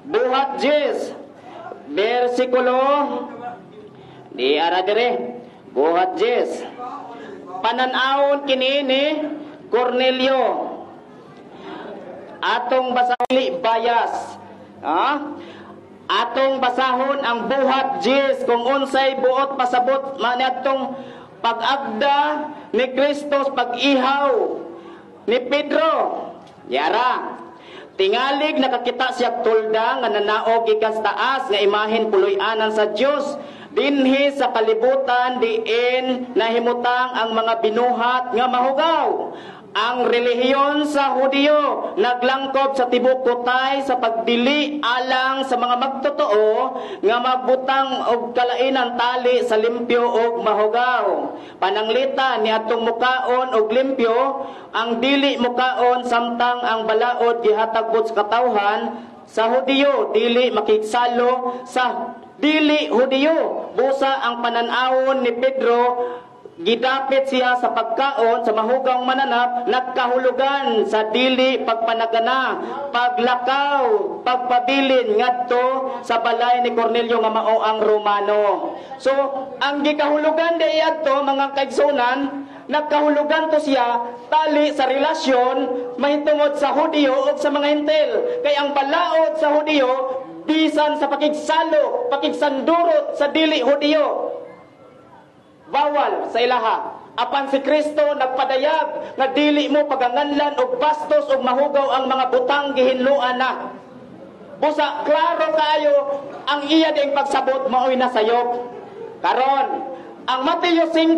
Buhat 10 bersikulo di ara dire. Buhat 10. Panan-awon kini ni Cornelio. Atong basahon bayas. Ha? Atong basahon ang buhat 10 kung unsay buot pasabot maniadtong pag-agda ni Kristo pag-ihaw ni Pedro. Yara. Tingalig nakakita siya tulda nga nanaog gikan sa taas nga imahen puloy-anan sa Dios. Dinhi sa kalibutan diin nahimutang ang mga binuhat nga mahugaw. Ang relihiyon sa Hudiyo naglangkob sa tibuok kutay sa pagdili alang sa mga magtotoo nga magbutang og kalainan tali sa limpyo og mahugaw. Pananglita ni atong mukaon og limpyo ang dili mukaon samtang ang balaod gihatag sa katawhan sa Hudiyo dili makigsalo sa dili Hudiyo. Busa ang panan-awon ni Pedro gidapit siya sa pagkaon sa mahugaw mananap, nagkahulugan sa dili pagpanagana, paglakaw, pagpabilin ngadto sa balay ni Cornelio nga mao ang Romano. So, ang gikahulugan di adto mga kaigsunan, nagkahulugan to siya tali sa relasyon mahitungod sa Hudiyo ug sa mga Hentil. Kay ang balaod sa Hudiyo bisan sa pakigsalo, pakigsandurot sa dili Hudiyo, bawal sa ilaha. Apan si Kristo nagpadayag nga dili mo paganganlan og bastos og mahugaw ang mga butang gihinloan na. Busa klaro kaayo ang iya ding pagsabot maoy nasayop. Karon, ang Mateo 5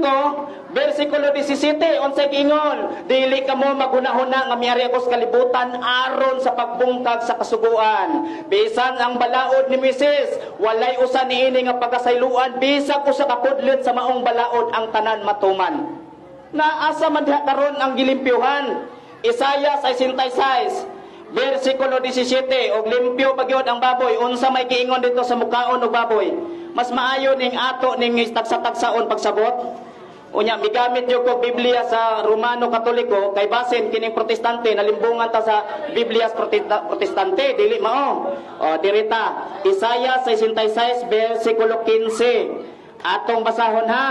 versikulo 17 unsay giingon, dili kamo maghunahuna nga miari ako sa kalibutan aron sa pagbungkag sa kasuguan. Bisan ang balaod ni Moises, walay usa niini nga pagkasayloan bisag usa ka pudlit sa maong balaod ang tanan matuman. Naasa man diha karon ang gilimpyuhan? Isaiah 66 versikulo 17, og limpyo pa gyud ang baboy, unsa may giingon dito sa mukaon og baboy? Mas maayo ning ato ning tagsa-tagsaon pagsabot. Unya migamit yo ko Biblia sa Romano Katoliko kay basin kining Protestante nalimbungan ta sa Biblia sa Protestante dili mao. O dirita Isaiah 66 versikulo 15. Atong basahon ha.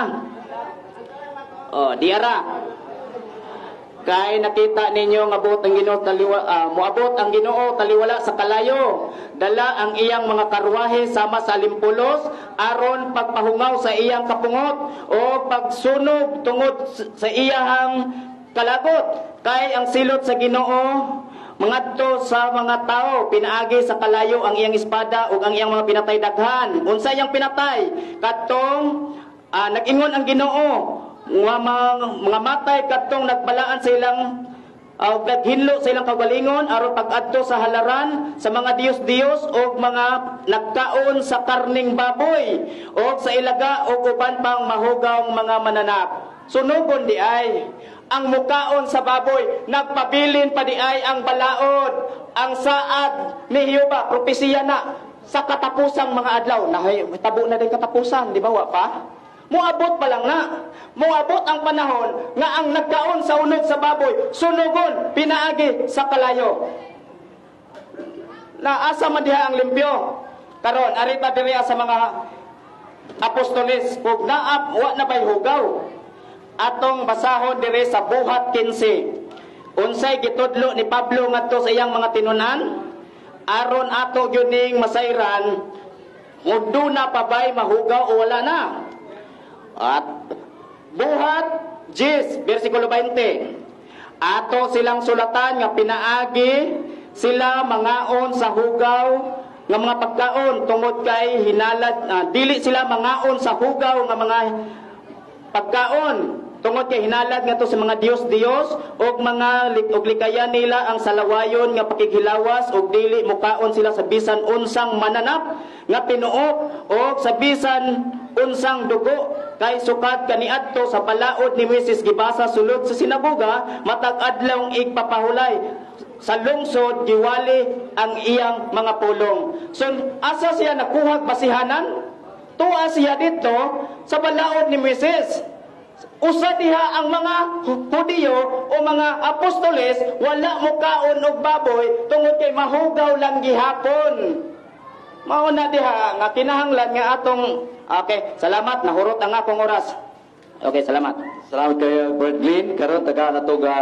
O diara. Kay nakita ninyo nga abot ang Ginoo moabot ang Ginoo taliwala sa kalayo, dala ang iyang mga karwahe sama sa limpulos aron pagpahungaw sa iyang kapungot o pagsunog tungod sa iyahang kalagot. Kay ang silot sa Ginoo mangadto sa mga tao pinaagi sa kalayo ang iyang espada ug ang iyang mga pinatay daghan. Unsa iyang pinatay? Katong nag-ingon ang Ginoo mga mga matay kadtong nagbalaan sa ilang naghinlo sa ilang kaugalingon aron pag-adto sa halaran sa mga diyos-diyos og mga nagkaon sa karning baboy og sa ilaga og uban pang mahugaw mga mananap. Sunugon di ay ang mukaon sa baboy, nagpabilin pa di ay ang balaod, ang saad ni Jehova, propesiya na sa katapusang mga adlaw. Tabo na din katapusan, di ba wa pa? Muabot pa lang na. Muabot ang panahon nga ang nagkaon sa unog sa baboy, sunugon, pinaagi sa kalayo. Naasa man diha ang limpyo. Karon, arita diriya sa mga apostoles, kung naap, wa na ba'y hugaw. Atong basahon dire sa Buhat 15. Unsay gitudlo ni Pablo ngadto sa iyang mga tinunan? Aron ato gyud ning masayran kung duna pa ba'y mahugaw o wala na. At Buhat 10, versikulo 20. Ato silang sulatan nga pinaagi sila mangaon sa hugaw nga mga pagkaon tungod kay hinalad, dili sila mangaon sa hugaw nga mga pagkaon tungod kay hinalad ngadto sa mga Dios-Dios og mga og likayan nila ang salawayon nga pakighilawas og dili mukaon sila sa bisan unsang mananap nga tinuok og sa bisan unsang dugo kay sukad kaniadto sa balaod ni Moises gibasa sulod sa sinagoga matag adlaw igpapahulay sa lungsod giwali ang iyang mga pulong. So asa siya nakuhag basihanan? Tuwa siya dito sa balaod ni Moises. Usa diha ang mga Hudiyo o mga apostoles wala mukaon og baboy tungod kay mahugaw lang gihapon. Mao na diha nga kinahanglan nga atong okay, salamat, nahurot ang akong oras. Okay, salamat.
Salamat kayo, Brad Glenn. Karon taga na to ga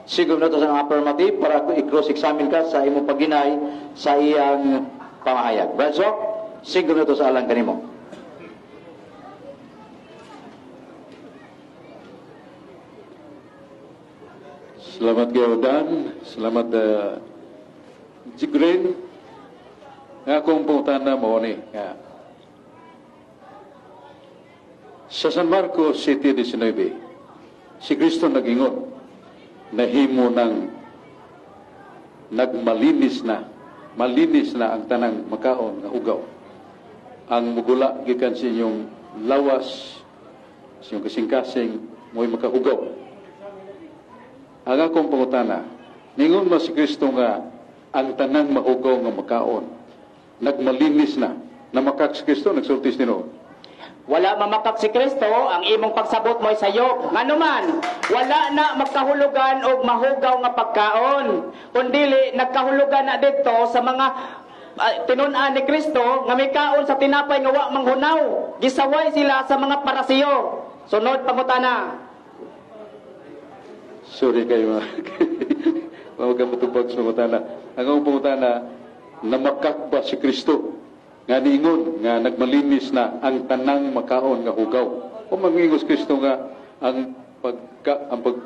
5 minutos ang affirmative para i-cross-examine ka sa imong pagginay sa iyang pamahayag. Brad Sok, 5 minutos alang kanimo.
Salamat kayo, Dan. Salamat, Jigrin. Nga akong pangutana mo ni. Nga. Sa San Marcos 7:19, si Kristo nag-ingon, nahimo ng nagmalinis na, malinis na ang tanang makaon nga hugaw. Ang mugula gikan sa inyong lawas, sa inyong kasing-kasing, mo'y makahugaw. Ang akong pangutana, ningon man si Kristo nga ang tanang mahugaw nga makaon, nagmalinis na, namakak si Kristo, nagsulti si Tinuod.
Wala mamakak si Kristo, ang imong pagsabot mo'y sayop. Nganuman, wala na magkahulugan og mahugaw nga pagkaon. Kundili, nagkahulugan na dito sa mga tinun-an ni Kristo nga may kaon sa tinapay nga wa manghunaw. Gisaway sila sa mga parasiyo. Sunod pangutana.
Sorry kayo mga mga matubag sa pangutana. Ang akong pangutana, namakak ba si Kristo nga niingon nga nagmalinis na ang tanang makaon nga hugaw? O mangingon si Kristo nga ang pagka ang pag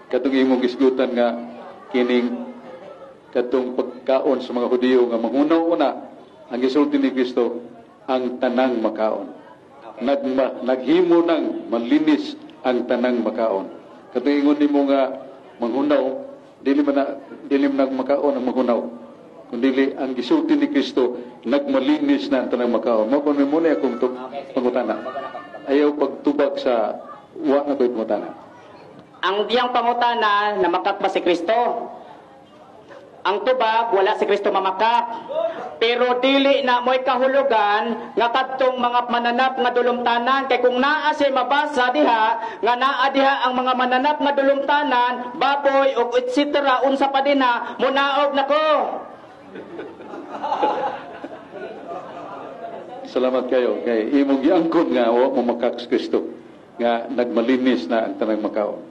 katong imong gisgutan nga kining katong pagkaon sa mga Hudiyo nga manghunaw una, ang gisulti ni Kristo ang tanang makaon.
Okay.
Naghimo nang malinis ang tanang makaon. Katong ingon nimo nga manghunaw, dili man makaon ang manghunaw. Kundi ang gisulti ni Kristo nagmalinis na ang tanang makaon. Mao kun muna akong pangutana. Ayaw pagtubag sa wa na ko'y pangutana.
Ang iyang pangutana na makak ba si Kristo? Ang tubag, wala si Kristo mamakak. Pero dili na mo'y kahulugan nga kadtong mga mananap nga dulumtanan. Kay kung naa siya mabasa diha, nga naa diha ang mga mananap nga dulumtanan, baboy ug etc. unsa pa din na, munaog nako.
Salamat kayo kay imong giangkon nga wa mamakak si Kristo nga nagmalinis na ang tanang makaon.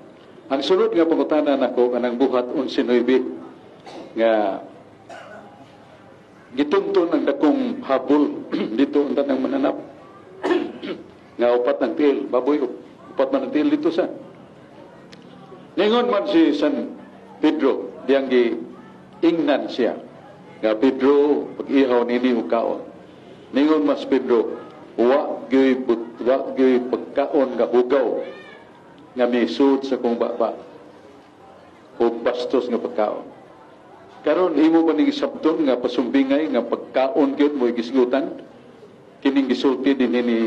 Ang sunod nga pangutana nako kanang Buhat 11:9 nga gitunton ang dakong habol dito ang tanang mananap nga upat ang tiil, baboy upat man ang tiil dito sa. Ningon man si San Pedro diyang giingnan siya nga Pedro pag-ihaw nini og kaon. Ningon mas Pedro, wa gyud pagkaon nga hugaw nga misud sa kong baba o bastos nga pagkaon. Karon imo ba ning isabton nga pasumbingay nga pagkaon gyud mo'y gisgutan kining gisulti dinhi ni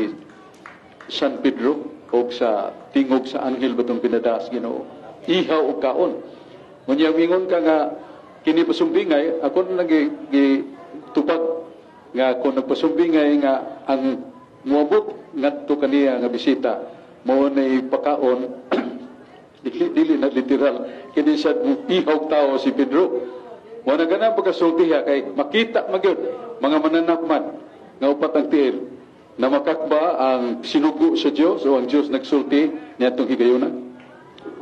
San Pedro og sa tingog sa anghel batong pinadaas Ginoo. Ihaw og kaon. Unya mingon ka nga kini pasumbingay ako na gitupag nga kung nagpasumbingay nga ang moabot ngadto kaniya nga bisita mao nay pakaon dili na literal kini siya ihaw tao si Pedro. Wala ganang pagkasulti ha kay makita magyud mga mananap man nga upat ang tiil. Na makakba ang sinugo sa Dios o ang Dios nagsulti niadtong higayuna?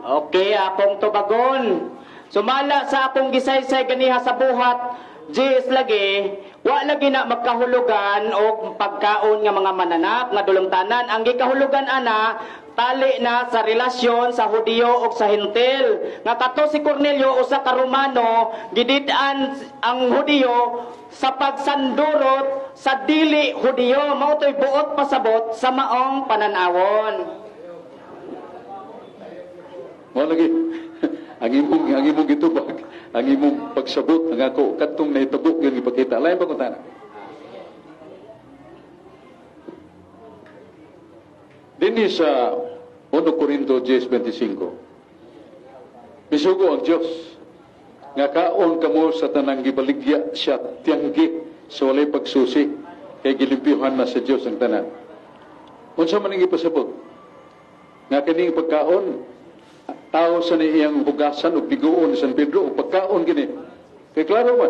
Okay, akong tubagon. Sumala sa akong gisaysay ganiha sa buhat, GS lagi, wa lagi na magkahulugan og pagkaon nga mga mananak nga dulungtanan. Ang gikahulugan ana, tali na sa relasyon sa Hudiyo ug sa Hentil. Nga kato si Cornelio usa ka Romano, gidid-an ang Hudiyo sa pagsandurot sa dili Hudiyo. Mao to'y buot pasabot sa maong pananawon.
Mao lagi ang imong gitubag, ang imong pagsabot ang ako kadtong nahitabo gyud gipakita. Lain pa kung. Dinhi sa 1 Corinto 10:25. Misugo ang Dios nga kaon kamo sa tanang gibaligya siya tiyanggi sa walay pagsusi kay gilimpyuhan na sa Dios ang tanan. Unsa man ang ipasabot? Nga kining pagkaon tao sa ni iyang hugasan ug biguon ni San Pedro ug pagkaon kini. Kay klaro man.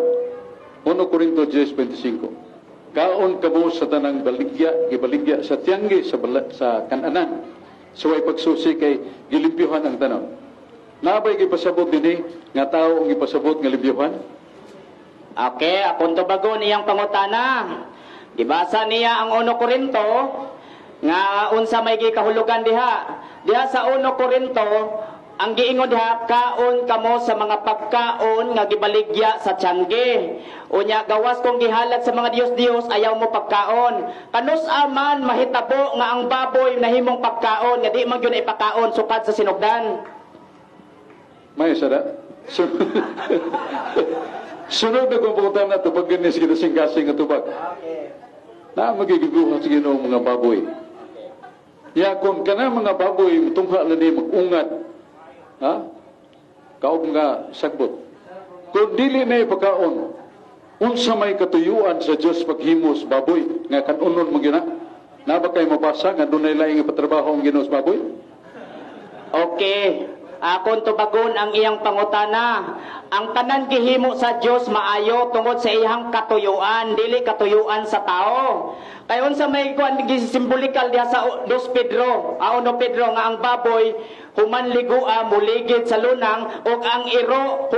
1 Corinto 10:25. Kaon kamo sa tanang baligya, gibaligya sa tiyanggi sa sa kananan. Sa way pagsusi kay gilimpyuhan ang tanan. Nabay gipasabot dinhi nga tao ang gipasabot nga limpyuhan?
Okay, akong tubagon iyang pangutana. Gibasa niya ang 1 Corinto nga unsa may gikahulugan diha. Diha sa 1 Corinto, ang giingon diha, kaon kamo sa mga pagkaon nga gibaligya sa tiyangge. Unya gawas kong gihalad sa mga Dios-Dios, ayaw mo pagkaon. Kanus aman mahitabo nga ang baboy nahimong pagkaon nga di man gyud ipakaon sukad sa sinugdan.
May sada. Sunod na kung pangutana, tubag ganis kita sing-kasing nga tubag. Na magigiguhan sa Ginoo mga baboy. Ya kung kana mga baboy tungha na ni mag-ungat, ha? Kaog nga sagbot. Kung dili na ipakaon, unsa may katuyuan sa Dios paghimos baboy nga kanunon mo gyud na? Na ba kay mabasa nga dunay laing ipatrabaho ang Ginoo sa baboy?
Okay. Akon tubagon ang iyang pangutana. Ang tanan gihimo sa Dios maayo tungod sa iyang katuyuan, dili katuyuan sa tao. Kay unsa may kuan gisimbolikal diha sa 2 Pedro, a 1 Pedro nga ang baboy human ligua muligid sa lunang ug ang iro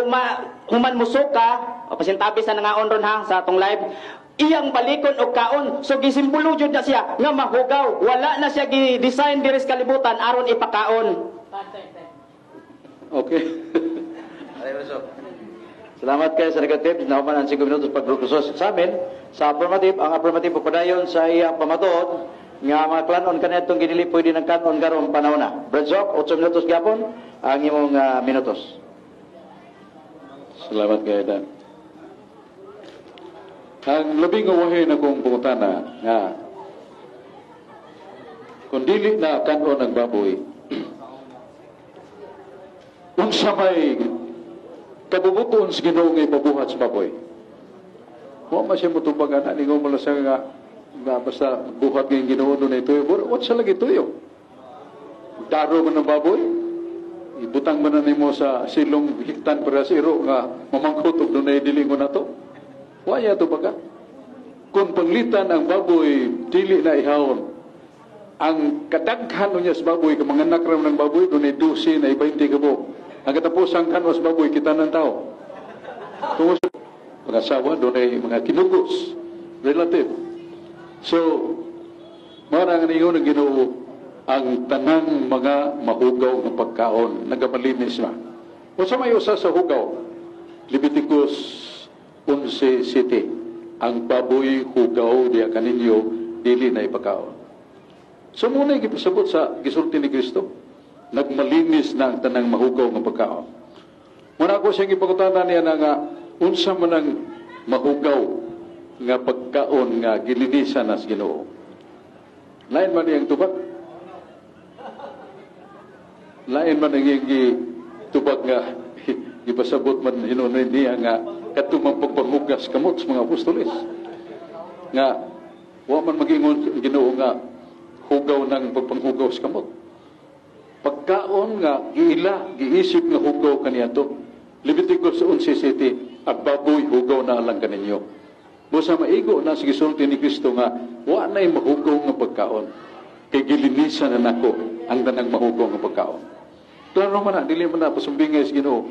human musuka, o pasintabi sa nangaon ron ha sa atong live, iyang balikon og kaon. So gisimbolo jud na siya nga mahugaw. Wala na siya gi-design diri sa kalibutan aron ipakaon.
Okay.
Salamat kayo sa negative. Nauman ang 5 minutos pagrukusos sa amin. Sa affirmative, ang affirmative pagpadayon sa iyang pamatuod nga mga klanon kanetong ginili pwede ng kanon karong panahon na. Brad Sok, 8 minutos gyapon ang imong minutos.
Salamat kayo, Dan. Ang labing uwahin akong pangutana nga kung dili na kanon ang baboy, unsa may kabubuton sa Ginoo nga ipabuhat sa baboy? Wa man siya motubag ana, ningon mo lang siya nga basta buhat ngayong Ginoo doon na ituyo. What siya lagi tuyo? Daro man ang baboy, ibutang man na nimo sa silong hiktan para sa iro nga mamangkot og dunay dili ko nato. Wa ya to baga. Kung panglitan ang baboy dili na ihawon, ang kadaghan niya sa baboy, kung mga anak ng baboy, dunay 12 na 20 ka buok. Ang katapusan kan sa baboy, kita ng tao. Tungod sa mga asawa, dunay mga kinugos, relative. So, marang ningon ang Ginoo ang tanang mga mahugaw ng pagkaon, nagamalinis na. O sa may usa sa hugaw, Leviticus 11:7, ang baboy hugaw diya kaninyo, dili na ipakaon. So muna yung gipasabot sa gisulti ni Kristo, nagmalinis na ang tanang mahugaw ng pagkaon. Muna ako siyang ipakutana niya na nga, unsa man ang mahugaw nga pagkaon nga gilinisan na sa Ginoo. Lain man iyang tubag. Lain man ang iyang tubag nga gipasabot man hinunoy niya nga katumang pagpanghugas kamot sa mga apostoles. Nga wa man mag-ingon Ginoo nga hugaw ng pagpanghugaw sa kamot. Pagkaon nga giila, giisip nga hugaw kaniadto. Leviticus 11:7, ang baboy hugaw na lang kaninyo. Busa maigo na sa gisulti ni Kristo nga wa na'y mahugaw nga pagkaon. Kay gilinisan na nako ang tanang mahugaw nga pagkaon. Klaro man na, dili man na pasumbingay sa Ginoo.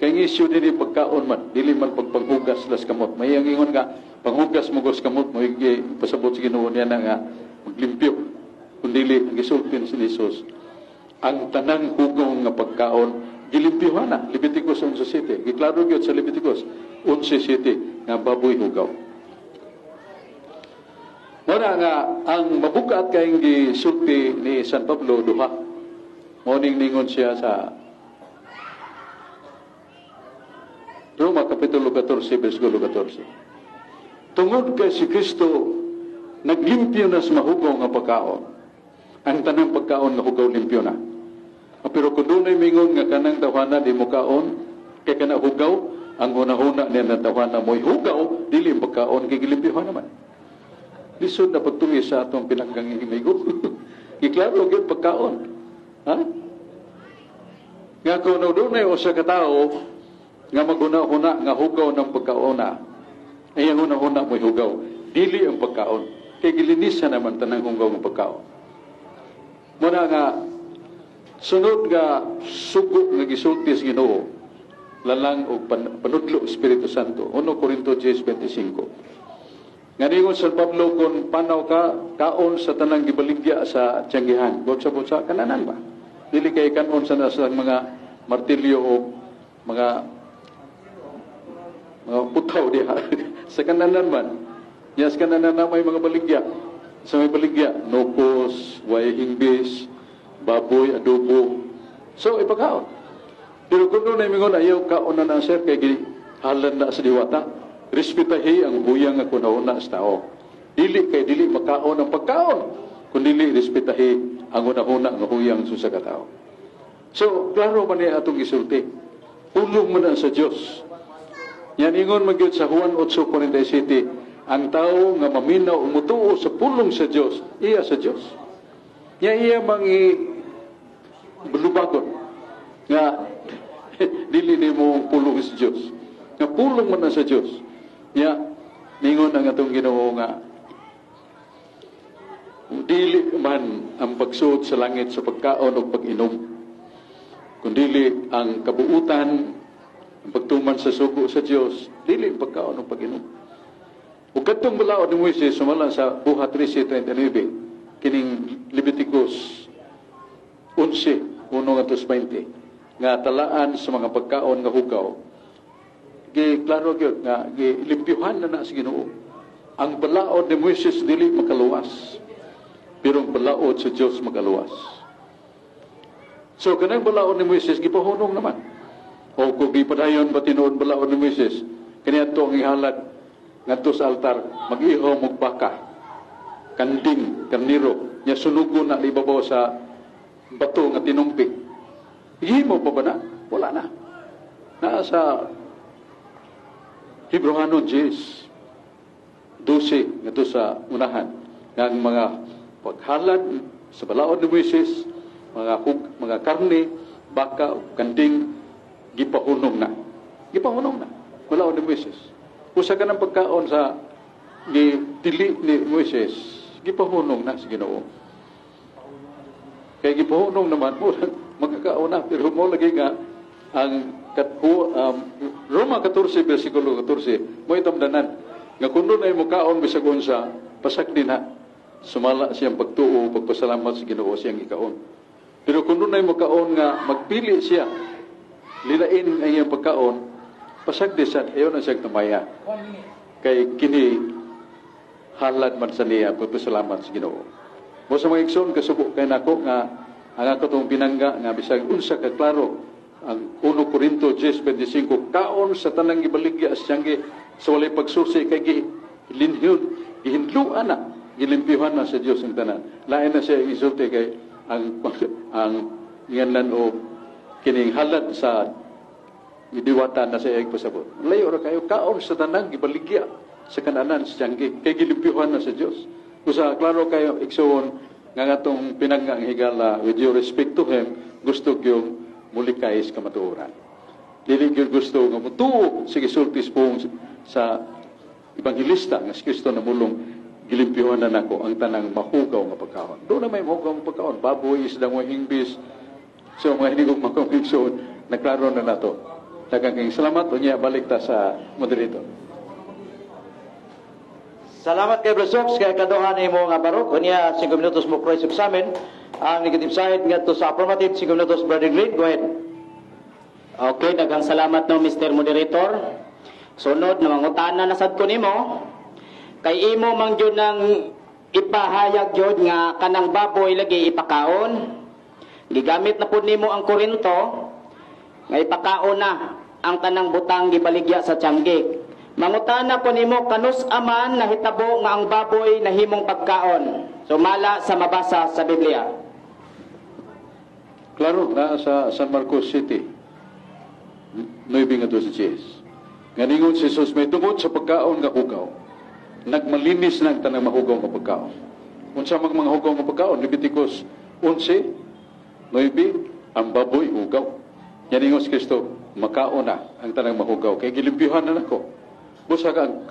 Kay ang issue dili pagkaon man, dili man pagpanghugas las kamot. May ang ingon nga panghugas mo gas kamot mo pasabot sa Ginoo niya na nga maglimpyo. Kun dili ang gisulti ni Jesus, ang tanang hugaw nga pagkaon gilimpyuhan na. Leviticus 11:7. Giklaro gyud sa Leviticus 11:7 nga baboy hugaw. Muna nga ang mabukat kayong gisulti ni San Pablo duha. Morning ningon siya sa Roma Kapitulo 14, versikulo 14. Tungod kay si Kristo naglimpyo na sa mahugaw nga pagkaon. Ang tanang pagkaon nga hugaw limpyo na. Pero kung dunay mingon nga kanang tawhana di mo kaon, kay kana hugaw, ang hunahuna niya na tawhana mo'y hugaw, dili ang pagkaon, kay gilimpyohan naman. Lisod na pagtuwi sa atong pinanggang imigo. Giklaro gyud pagkaon. Ha? Nga kung dunay usa ka tawo nga maghuna-huna nga hugaw ng pagkaona, ay ang huna-huna mo'y hugaw. Dili ang pagkaon. Kay gilinisan naman tanang hugaw ng pagkaon. Muna nga sunod nga sugo nga gisulti sa Ginoo lalang og panudlo Espiritu Santo. 1 Corinto 10:25. Nga ningon San Pablo kung panaw ka kaon sa tanang gibaligya sa tiyanggihan, butsa-butsa kananan ba? Dili kay kanon sa nasa mga martilyo o mga putaw diha. Sa kananan man. Yes, kananan na may mga baligya. Sa may baligya, nukos, way hingbis, baboy, adobo. So, ipakaon. Pero kung doon ay mingon, ayaw kaon na na, sir, kay gihalan na sa diwata. Respetahi ang huyang nga kunahuna sa tao. Dili kay dili makaon ang pagkaon, kun dili respetahi ang hunahuna nga huyang sa ka tao. So, klaro man niya atong gisulti. Pulong man na sa Dios. Yan ingon man gyud sa Juan 8:47, ang tao nga maminaw o mutuo sa pulong sa Dios, iya sa Dios. Nya iya mangi bulubagon nga dili nimo pulong sa Dios. Nga pulong man na sa Dios. Nya ningon ang atong Ginoo nga dili man ang pagsuod sa langit sa pagkaon o pag-inom, kundili ang kabuutan, ang pagtuman sa sugo sa Dios, dili ang pagkaon o pag-inom. Ug kadtong balaod ni Moises sumala sa Buhat 13:39, kining Leviticus 11:1-20 nga talaan sa mga pagkaon nga hugaw. Gi klaro gyud nga gilimpyuhan na na sa Ginoo. Ang balaod ni Moises dili makaluwas, pero ang balaod sa Dios makaluwas. So kanang balaod ni Moises gipahunong naman. O kung gipadayon ba tinuod balaod ni Moises, kaniadto ang ihalad ngadto sa altar, mag-ihaw og baka, kanding, karniro, nya sunugon na ibabaw sa bato nga tinumpi. Himo pa ba na? Wala na. Naa sa Hebreohanon 10:12 ngadto sa unahan nga ang mga paghalad sa balaod ni Moises, mga karne, baka o kanding, gipahunong na. Gipahunong na. Balaod ni Moises. Usa ka ng pagkaon sa gidili ni Moises, gipahunong na sa Ginoo. Kay gipahunong naman mo, magkakaon na. Pero mo lagi nga, ang Roma 14, versikulo 14, mo itamdanan, nga kung doon ay mukaon bisag unsa, pasak din ha. Sumala siyang pagtuo, pagpasalamat sa Ginoo siyang ikaon. Pero kung doon ay mukaon nga magpili siya, lilain ang iyang pagkaon, pasak di siya, ayaw na siyang tamaya. Kay kini halad man sa niya, pagpasalamat sa Ginoo. Mo sa mga igsoon, kasubo kay nako nga ang ako tong pinangga nga bisag unsa ka klaro ang 1 Corinto 10:25, kaon sa tanang gibaligya sa siyangge sa walay pagsusi kay gilinhon, gihinluan na, gilimpyuhan na sa Dios ang tanan. Lain na siya isulti kay ang nganlan o kining halad sa gidiwata na sa iyang pasabot. Layo ra kayo kaon sa tanang gibaligya sa kananan sa siyangge kay gilimpyuhan na sa Dios. Usa klaro kayo igsuon nga atong pinanggang higala, with due respect to him, gusto gyud mulikay sa kamatuoran. Dili gyud gusto nga mutuo sa gisulti sa Ebanghilista nga si Kristo namulong gilimpyuhan na nako ang tanang mahugaw nga pagkaon. Doon na may mahugaw nga pagkaon. Baboy, isdang hingbis. So mga hinigong mga igsoon, naklaro na nato. Daghang kayong salamat. Unya, balik ta sa moderator.
Salamat kay Brad Sox kay kaduha nimo nga barok. Unya 5 minutos mo cross examine ang negative side ngadto sa affirmative 5 minutos, Brother Glenn. Go ahead.
Okay, daghang salamat no, Mr. Moderator. Sunod na mangutana na sad ko nimo kay imo man gyud nang ipahayag gyud nga kanang baboy lagi ipakaon. Gigamit na pud nimo ang Korinto nga ipakaon na ang tanang butang gibaligya sa tiyangge. Mangutana ko nimo, kanus aman nahitabo nga ang baboy nahimong pagkaon? Sumala sa mabasa sa Biblia.
Klaro na sa San Marcos City. 9 nga 12. Nga ningon si Jesus, may tungod sa pagkaon nga hugaw, nagmalinis na ang tanang mahugaw nga pagkaon. Unsa mang mga hugaw nga pagkaon? Leviticus 11:9, ang baboy hugaw. Yan ningon si Kristo, makaon na ang tanang mahugaw. Kay gilimpyuhan na nako. Busa ka ang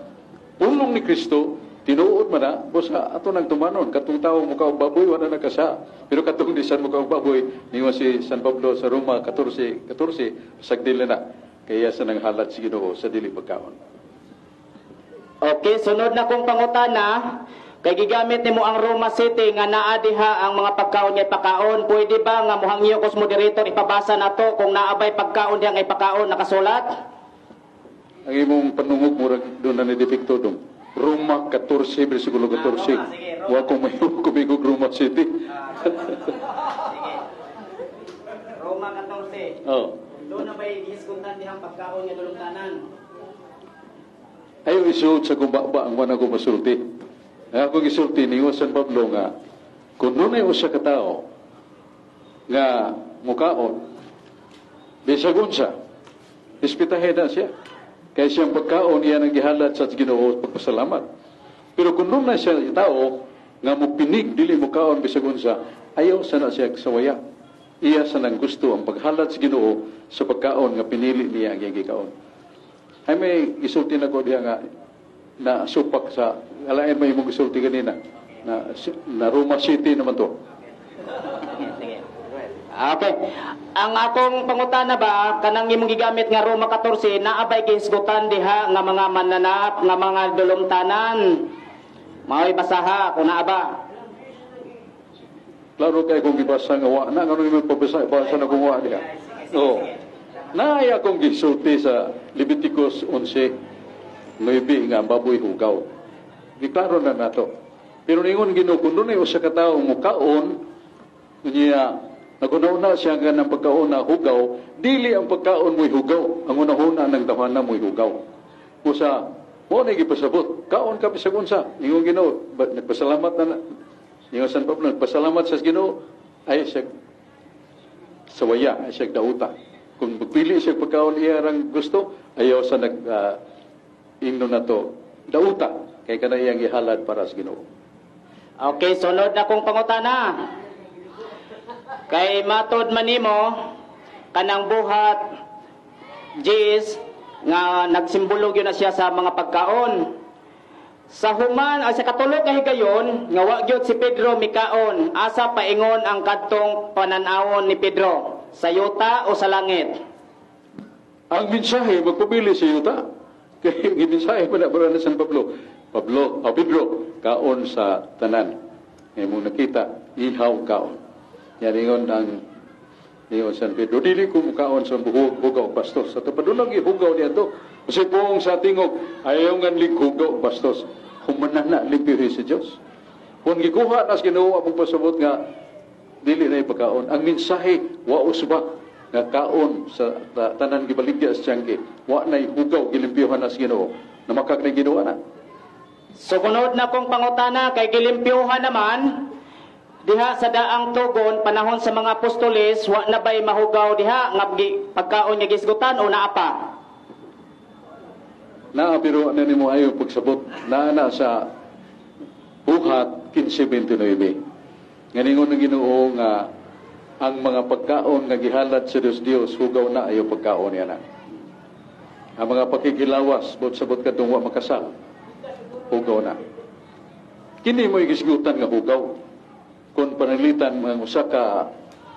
pulong ni Kristo, tinuod man na, busa ato nang tumanon. Katong tao mukaong baboy, wala na kasa. Pero katong disan mukaong baboy, ningon si San Pablo sa Roma 14:14, sagdila na. Kaya sa nang halat si Ginoo sa dili pagkaon.
Okay, sunod na kong pangutana, kay gigamit nimo ang Roma City nga naa diha ang mga pagkaon nga ipakaon. Pwede ba nga muhangyo ko sa moderator ipabasa nato kung naa bay pagkaon diha nga ipakaon nakasulat?
Ang imong panungog murag doon na ni depekto dong. Roma 14, versikulo 14.
Roma, sige, Roma.
Wa ko may kumigog Roma City.
Sige. Roma 14.
Oh.
Doon na ba'y gihisgutan dihang pagkaon nga dulungtanan?
Ayaw isuot sa kumbaba ang wala ko masulti. Ang akong isulti ni San Pablo nga, kung dunay usa ka tawo nga mukaon, bisag unsa, respetahe na siya. Kaya siyang pagkaon, iyan ang gihalat sa Ginoo pagpasalamat. Pero kung dunay siya tao nga mopinig, dili mukaon bisag unsa, ayaw sana siya sawaya. Iya sa nang gusto ang paghalat sa Ginoo sa pagkaon nga pinili niya ang iyang gikaon. Ay may isulti na ko diha nga na supak sa alain may imong gisulti kanina na, na Roma City naman to.
Sige, sige. Okay. Ang akong pangutana ba, kanang imong gigamit nga Roma 14, naa bay gihisgutan diha nga mga mananap, nga mga dulumtanan? Mao'y basaha kung naa ba.
Klaro kay kung gibasa nga wa na, ngano imong pabasa basa na kung wa diha. Oo. Naay akong gisulti sa Leviticus 11:9 nga ang baboy hugaw. Giklaro na nato. Pero ningon Ginoo, kung dunay usa ka tawo mukaon niya, naguna-una siya nga ng pagkaon na hugaw, dili ang pagkaon mo'y hugaw, ang unahuna ng tawana mo'y hugaw. Usa, mo na gipasabot, kaon ka bisag unsa. Ningon Ginoo, nagpasalamat na, ningon San Pablo, nagpasalamat sa Ginoo, ay siya sawaya, ay siya dauta. Kung magpili siya pagkaon iya rang gusto, ayaw sa nag ingno na to, dauta, kay kana iyang gihalad para sa Ginoo.
Okay, sunod na kong pangutana. Kay matod man nimo kanang buhat Jis nga nagsimbolo gyud na siya sa mga pagkaon. Sa human ay sa katulo ka higayon nga wa gyud si Pedro mikaon, asa paingon ang kadtong panan-awon ni Pedro? Sa yuta o sa langit?
Ang mensahe magpabili sa yuta. Kay gimensahe pa na para na San Pablo. Pablo, o Pedro, kaon sa tanan. Imong nakita, ihaw kaon. Yan ingon ang ingon San Pedro, dili ko mukaon sa buhok hugaw bastos. Sa padulong ihugaw niya to. Kasi buong sa tingog, ayaw nga hugaw bastos. Humanan na limpyo si Dios. Kung gikuha nas Ginoo among pasabot nga dili na ipagkaon. Ang mensahe wa usba nga kaon sa tanan gibaligya sa tiyangge. Wa na hugaw gilimpyohan nas Ginoo. Namakak na Ginoo na.
Sugunod na kong pangutana, kay gilimpyohan naman diha sa daang tugon panahon sa mga apostoles, wa na bay mahugaw diha nga pagkaon nga gisgutan o naa pa?
Naa, pero ano nimo ayo pagsabot, naa na sa Buhat 15:29. Nganingon ng Ginoo nga ang mga pagkaon nga gihalat sa Dios Dios hugaw na ayo pagkaon niya na. Ang mga pakikilawas, bot sabot kadtong wa makasal. Hugaw na. Kini mo gisgutan nga hugaw. Kung pananglitan mga usa ka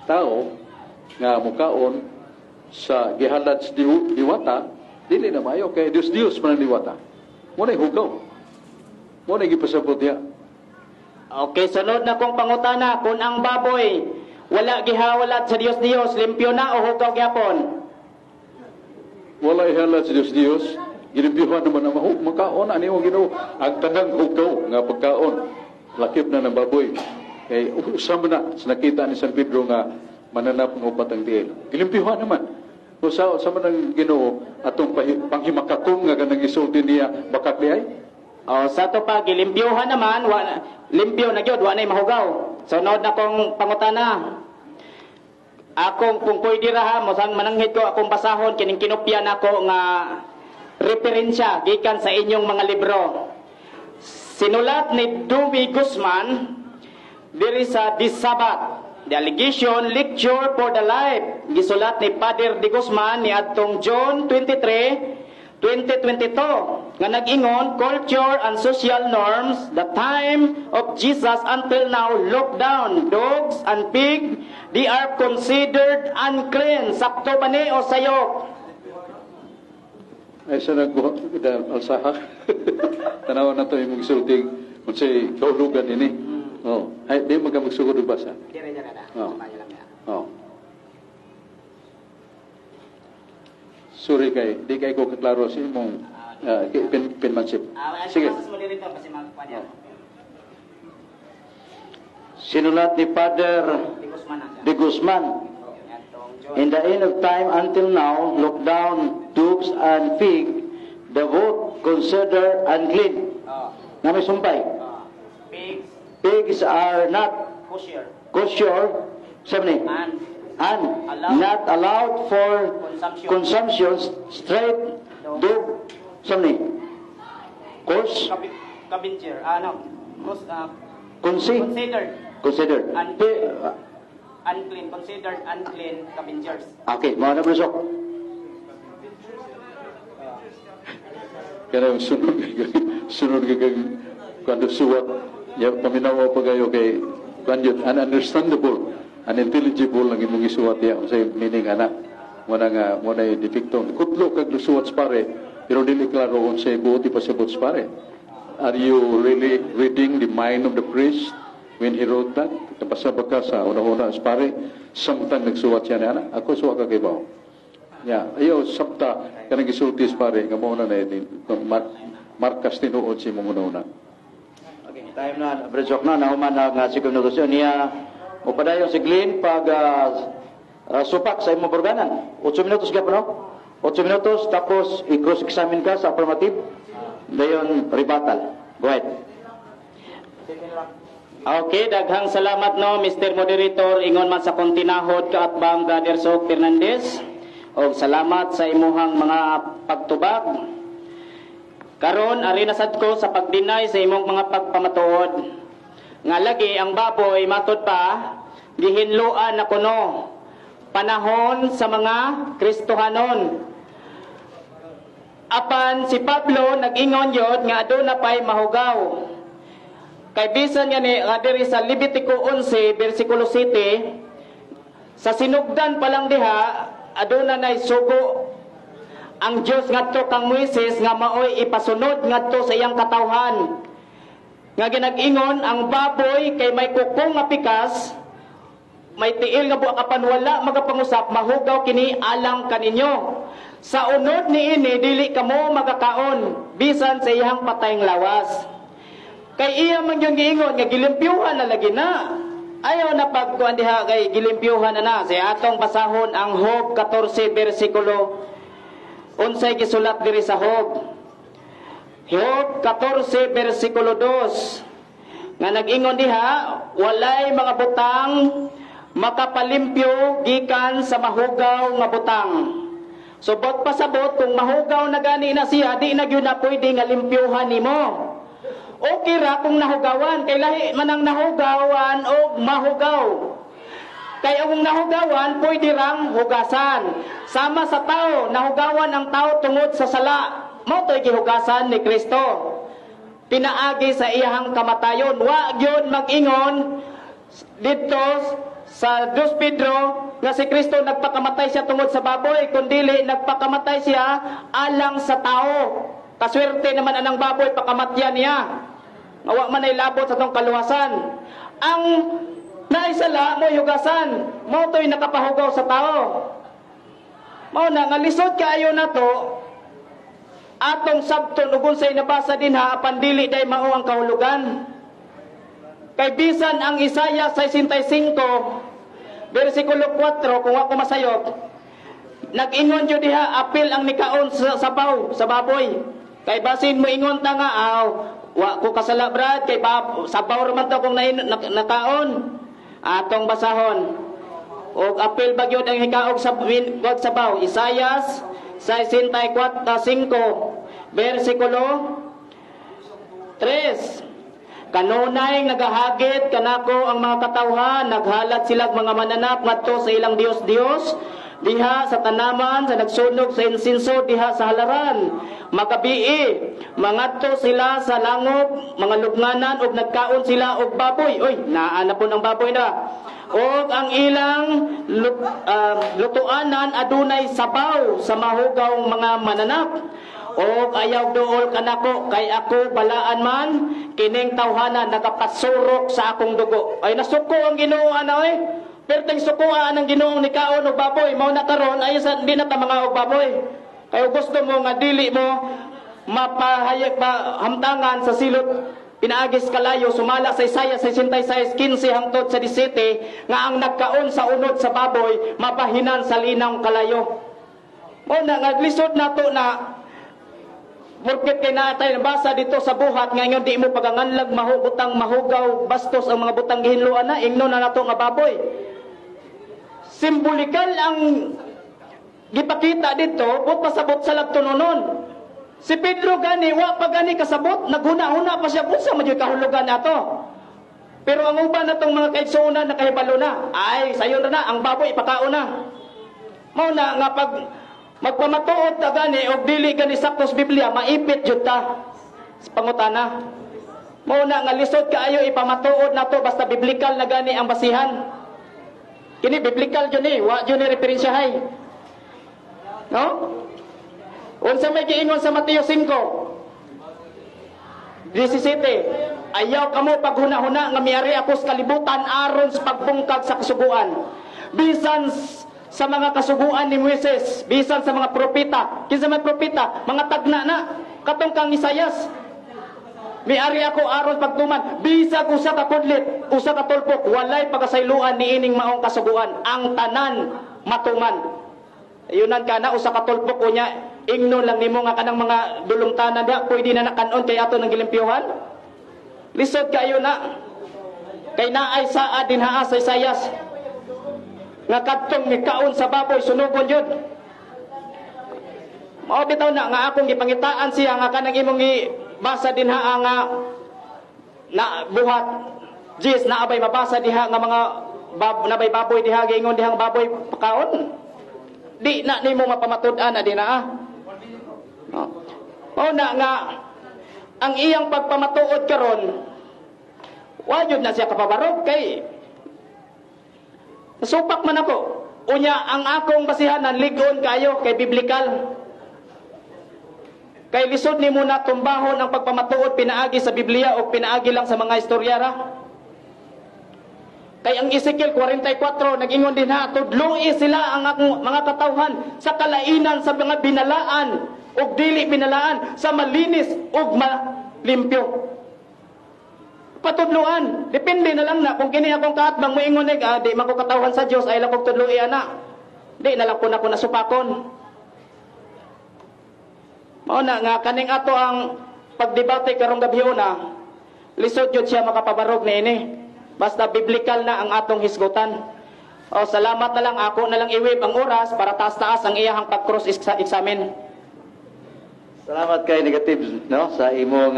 tao nga mukaon sa gihalad sa diwata, dili na maayo kay Dios Dios man ang diwata. Mo na hugaw. Mo na gipasabot diha.
Okay, sunod na kong pangutana, kung ang baboy wala gihawalat sa Dios Dios, limpyo na o hugaw gyapon?
Wala ihalad sa Dios Dios, gilimpyuhan naman ang mahug makaon ani mo Ginoo ang tanang hugaw nga pagkaon. Lakip na ng baboy. Kay usa man na sa nakita ni San Pedro nga mananap ng upat ang tiil. Gilimpyuhan naman. Usa sa man ang Ginoo atong panghimakakong nga kanang gisulti niya bakak diay.
O sa to pa gilimpyuhan naman, wa, limpyo na gyud, wa nay mahugaw. Sunod na kong pangutana. Akong kung pwede ra ha, mosang mananghid ko akong basahon kining kinopya nako nga referensya gikan sa inyong mga libro. Sinulat ni Dumi Guzman diri sa Disabat, The Allegation Lecture for the Life. Gisulat ni Father de Guzman ni adtong June 23, 2022 nga nag-ingon, culture and social norms the time of Jesus until now, lockdown dogs and pig, they are considered unclean. Sakto ba ni o sayop?
Ay sa nagbuhat alsaha. Tanawa na to imong gisulti unsay kahulugan ini. Oh, ay di man ka magsugod og basa. Oh. Oh. Sorry kay di kay ko kaklaro sa imong penmanship. Sige.
Sinulat ni Father de Guzman. In the end of time until now, lockdown, dogs and pig, the vote consider unclean. Na may sumpay.
Pigs.
Pigs are not
kosher.
Kosher, sabi ni,
and
and not allowed for
consumption.
Consumption straight dog, sabi ni, course,
Kabinger, ano,
considered, considered.
Unclean, considered unclean cabingers.
Okay, mga na brusok.
Kaya sunod sunod kay kando suwat ya paminawa pa kayo kay kanyo ununderstandable, unintelligible ang imong gisuwat ya unsay meaning ana. Mo na nga mo na depekto. Kutlo kag suwat sa pare pero dili klaro unsay buot ipasabot sa pare. Are you really reading the mind of the priest when he wrote that? Kabasa ba ka sa una-una sa pare samtang nagsuwat siya niya ana? Ako suwa ka kay bao. Ya, ayaw sabta kanang gisulti sa pare nga mao na na markas tinuod si imong una-una.
Okay, time na, Brad na, nahuman na nga si minutos niya. O padayon si Glenn pag supak sa imong burganan. 8 minutos gyapon, no? 8 minutos, tapos i-cross-examine ka sa affirmative. Dayon, rebuttal. Go ahead.
Okay, daghang salamat no, Mr. Moderator. Ingon man sa kong tinahod kaatbang Brother Sok Fernandez. Og salamat sa imuhang mga pagtubag. Karon ari na sad ko sa pag-deny sa imong mga pagpamatuod. Nga lagi ang baboy matud pa gihinloan na kuno panahon sa mga Kristohanon. Apan si Pablo nag-ingon yod nga aduna pay mahugaw. Kay bisan gani nga diri sa Levitico 11 versikulo 7, sa sinugdan pa lang diha aduna nay sugo ang Dios ngadto kang Moises nga maoy ipasunod ngadto sa iyang katawhan. Nga ginag-ingon ang baboy kay may kukong nga pikas, may tiil nga buak apan wala magapangusap, mahugaw kini alang kaninyo. Sa unod niini dili kamo magakaon bisan sa iyang patayng lawas. Kay iya man yung giingon nga gilimpyuhan na lagi na. Ayaw na pagkuan diha kay gilimpyuhan na na. Sa atong basahon ang Job 14 versikulo unsay gisulat diri sa Job. Job 14 versikulo 2 nga nag-ingon diha, walay mga butang makapalimpyo gikan sa mahugaw nga butang. So bot pasabot kung mahugaw na gani na siya, di na gyud na pwede nga limpyuhan nimo. Okay ra kung nahugawan, kay lahi man ang nahugawan og mahugaw. Kay ang nahugawan pwede rang hugasan. Sama sa tao, nahugawan ang tao tungod sa sala. Mao to'y gihugasan ni Kristo. Pinaagi sa iyahang kamatayon. Wa gyud mag-ingon didto sa 2 Pedro nga si Kristo nagpakamatay siya tungod sa baboy, kundili nagpakamatay siya alang sa tao. Kaswerte naman anang baboy pakamatyan niya. Nga wa man ay labot sa tong kaluwasan. Ang naisala mo hugasan, mao to'y nakapahugaw sa tao. Mao na nga lisod kaayo nato atong sabton ug unsay nabasa dinha apan dili day mao ang kahulugan. Kay bisan ang Isaiah 65 versikulo 4, kung ako masayop, nag-ingon jud diha apil ang nikaon sa sabaw sa baboy. Kay basin mo ingon ta nga aw wa ko kasala brad kay sabaw ra man to kung nakaon. Atong basahon. Og apil ba gyud ang hikaog sa wag sabaw? Isaiah 64 versikulo 3. Kanunay nagahagit kanako ang mga katawhan, naghalat sila mga mananap ngadto sa ilang Dios-Dios diha sa tanaman sa nagsunog sa insinso diha sa halaran. Magabii mangadto sila sa langop mga lubnganan ug nagkaon sila og baboy. Oy, naa na pud ang baboy na. Og ang ilang lutuanan adunay sabaw sa mahugaw mga mananap. Og ayaw duol kanako kay ako balaan man kining tawhana nagapasurok sa akong dugo. Ay, nasuko ang Ginoo ana oy. Perteng sukoa ang Ginoong nikaon og baboy, mao na karon ay sa di na ta mga og baboy. Kay gusto mo nga dili mo mapahayag pa hamtangan sa silot pinaagis kalayo sumala sa Isaiah 66:15 hangtod sa 17 nga ang nagkaon sa unod sa baboy mabahinan sa linang kalayo. Mao na nga lisod nato na porket kay naa tay nabasa dito sa buhat nga ingon di mo paganganlag mahubutang mahugaw bastos ang mga butang gihinloan na ingno na nato nga baboy. Simbolikal ang gipakita dito, but pasabot sa lagtunonon. Si Pedro gani wa pa gani kasabot, naghuna-huna pa siya unsa man jud kahulugan ato. Pero ang uban natong mga kaigsuonan nakahibalo na, ay sayon ra na ang baboy ipakaon na. Mao na nga pag magpamatuod ta gani og dili gani sakto sa Biblia, maipit jud ta sa pangutana. Mao na nga lisod kaayo ipamatuod nato basta biblikal na gani ang basihan. Kini biblikal jud ni, wa jud ni referensyahay. No? Unsa may giingon sa Mateo 5:17, ayaw kamo paghuna-huna nga miari ako sa kalibutan aron sa pagbungkag sa kasuguan. Bisan sa mga kasuguan ni Moises, bisan sa mga propeta, kinsa may propeta, mga tagna na katong kang Isayas. Miari ako aron pagtuman, bisag usa ka kudlit, usa ka tulpok, walay pagkasayloan niining maong kasuguan, ang tanan matuman. Ayunan ka na usa ka tulpok unya, ingno lang nimo nga kanang mga dulumtanan diha pwede na nakanon kay ato nang gilimpyuhan. Lisod kayo na. Kay naay saa dinhaa sa Isayas nga kadtong mikaon sa baboy sunugon yun. Mao bitaw na nga akong gipangitaan siya nga kanang imong gibasa dinha nga na buhat Jis na abay mabasa diha nga mga nabay baboy diha giingon dihang baboy pakaon. Di na nimo mapamatud-an na di na ah. No. Mao na nga ang iyang pagpamatuod karon wa jud na siya kapabarog kay nasupak man ako. Unya ang akong basihanan lig-on kayo kay biblikal. Kay lisod nimo na tumbahon ang pagpamatuod pinaagi sa Biblia o pinaagi lang sa mga istorya ra. Kay ang Ezekiel 44 nag-ingon din ha, tudloi sila ang akong mga katawhan sa kalainan sa mga binalaan ug dili binalaan, sa malinis ug malimpyo. Patudloan, depende na lang na kung kini akong kaatbang moingon nig, di man ko katawhan sa Dios ay lang kog tudloi ana. Di na lang ko na ko nasupakon. Mao na nga kaning ato ang pagdebate karong gabi una, lisod jud siya makapabarog niini. Basta biblikal na ang atong hisgutan. O salamat na lang, ako na lang i-wave ang oras para taas-taas ang iyahang pag-cross examine.
Salamat kay negative no sa imong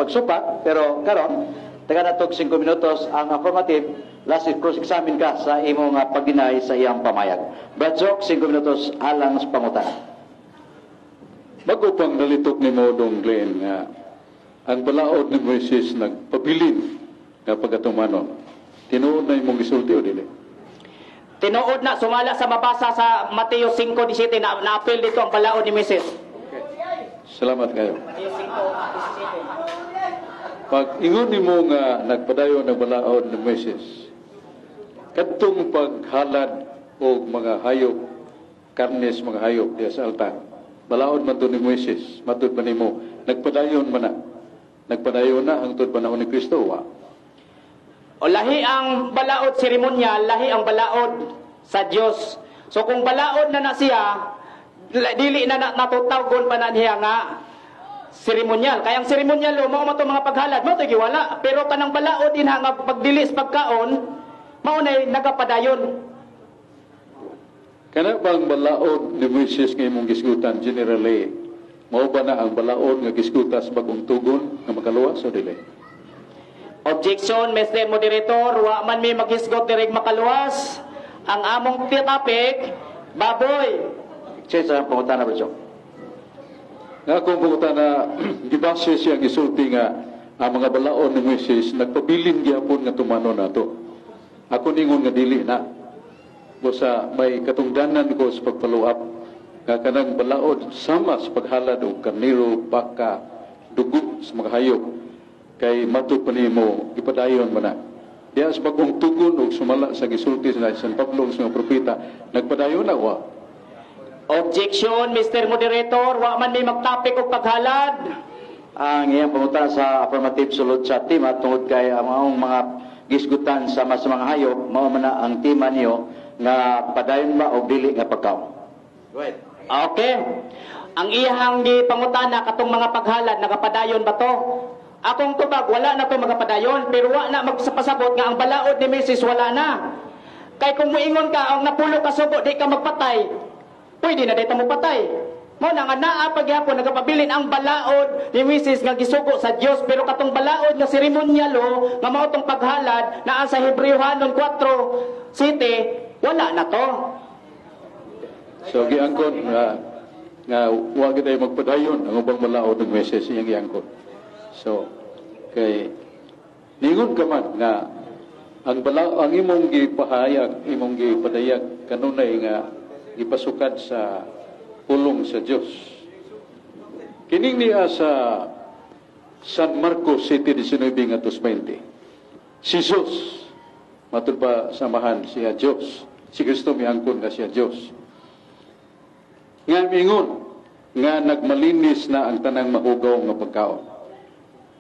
pagsupak, pero karon taga natog 5 minutos ang affirmative, last cross examine ka sa imong pag-deny sa iyang pamayag. Brad Sok, 5 minutos alang sa pangutana.
Bago pang nalitok ni mo dong Glenn nga Ang balaod ni Moises nagpabilin nga pagatumanon. Tinuod na imong gisulti o dili?
Tinuod na sumala sa mabasa sa Mateo 5:17 na naapil dito ang balaod ni Moises.
Salamat kayo.
Mateo 5:17.
Pag ingon nimo nga nagpadayon ang balaod ni Moises, kadtong paghalad og mga hayop, karnes mga hayop diya sa altar, balaod man to ni Moises, matud pa nimo, nagpadayon man na. Nagpadayon na hangtod panahon ni Kristo, wa?
O lahi ang balaod seremonyal, lahi ang balaod sa Dios. So kung balaod na na siya, dili na na natutawgon pa na niya nga seremonyal. Kaya ang seremonyal mao man to mga paghalad, mao to giwala. Pero kanang balaod din ha nga pagdili sa pagkaon, mao nay nagapadayon.
Kana bang balaod ni Moises nga imong gisgutan generally, mao ba na ang balaod nga gisgutan sa bagong tugon nga makaluwas o dili?
Objection, Mr. Moderator, wa man mi maghisgot diri makaluwas. Ang among topic, baboy.
Change ang pangutana, Brad Sok.
Nga kung pangutana, gibase siya gisulti nga ang mga balaod ni Moises nagpabilin gyapon nga tumano nato. Ako ningon nga dili na. Busa may katungdanan ko sa pagfollow up nga kanang balaod sama sa paghalad og karnero, baka, dugo sa mga hayop kay matud pa nimo gipadayon man na. Diya sa bagong tugon og sumala sa gisulti sa San Pablo ug sa mga propeta, nagpadayon na wa.
Objection, Mr. Moderator, wa man mi magtapik og paghalad.
Ang iyang pangutana sa affirmative sulod sa tema tungod kay ang maong mga gisgutan sa mas mga hayop, mao man na ang tema niyo nga padayon ba o dili nga pagkaon. Go ahead.
Okay. Ang iyahang gipangutana katong mga paghalad nagapadayon ba to? Akong tubag wala na to magapadayon, pero wa na magpasabot nga ang balaod ni Mrs. wala na. Kay kung muingon ka ang napulo ka subo di ka magpatay, pwede na dito mo patay. Mo na nga naa pagyapon nagapabilin ang balaod ni Mrs. nga gisugo sa Dios, pero katong balaod nga seremonyalo nga mao tong paghalad naa sa Hebreohanon 4:7 wala na to.
So giangkon nga nga wa gid ay magpadayon ang ubang balaod ng Moises iyang giangkon. So kay ningon ka man nga ang bala ang imong gipahayag, imong gipadayag kanunay nga gipasukad sa pulong sa Dios. Kining niya sa San Marcos 7:19 ngadto 20. Si Jesus matud pa samahan siya Dios. Si Kristo miangkon nga siya Dios. Nga miingon nga nagmalinis na ang tanang mahugaw nga pagkaon.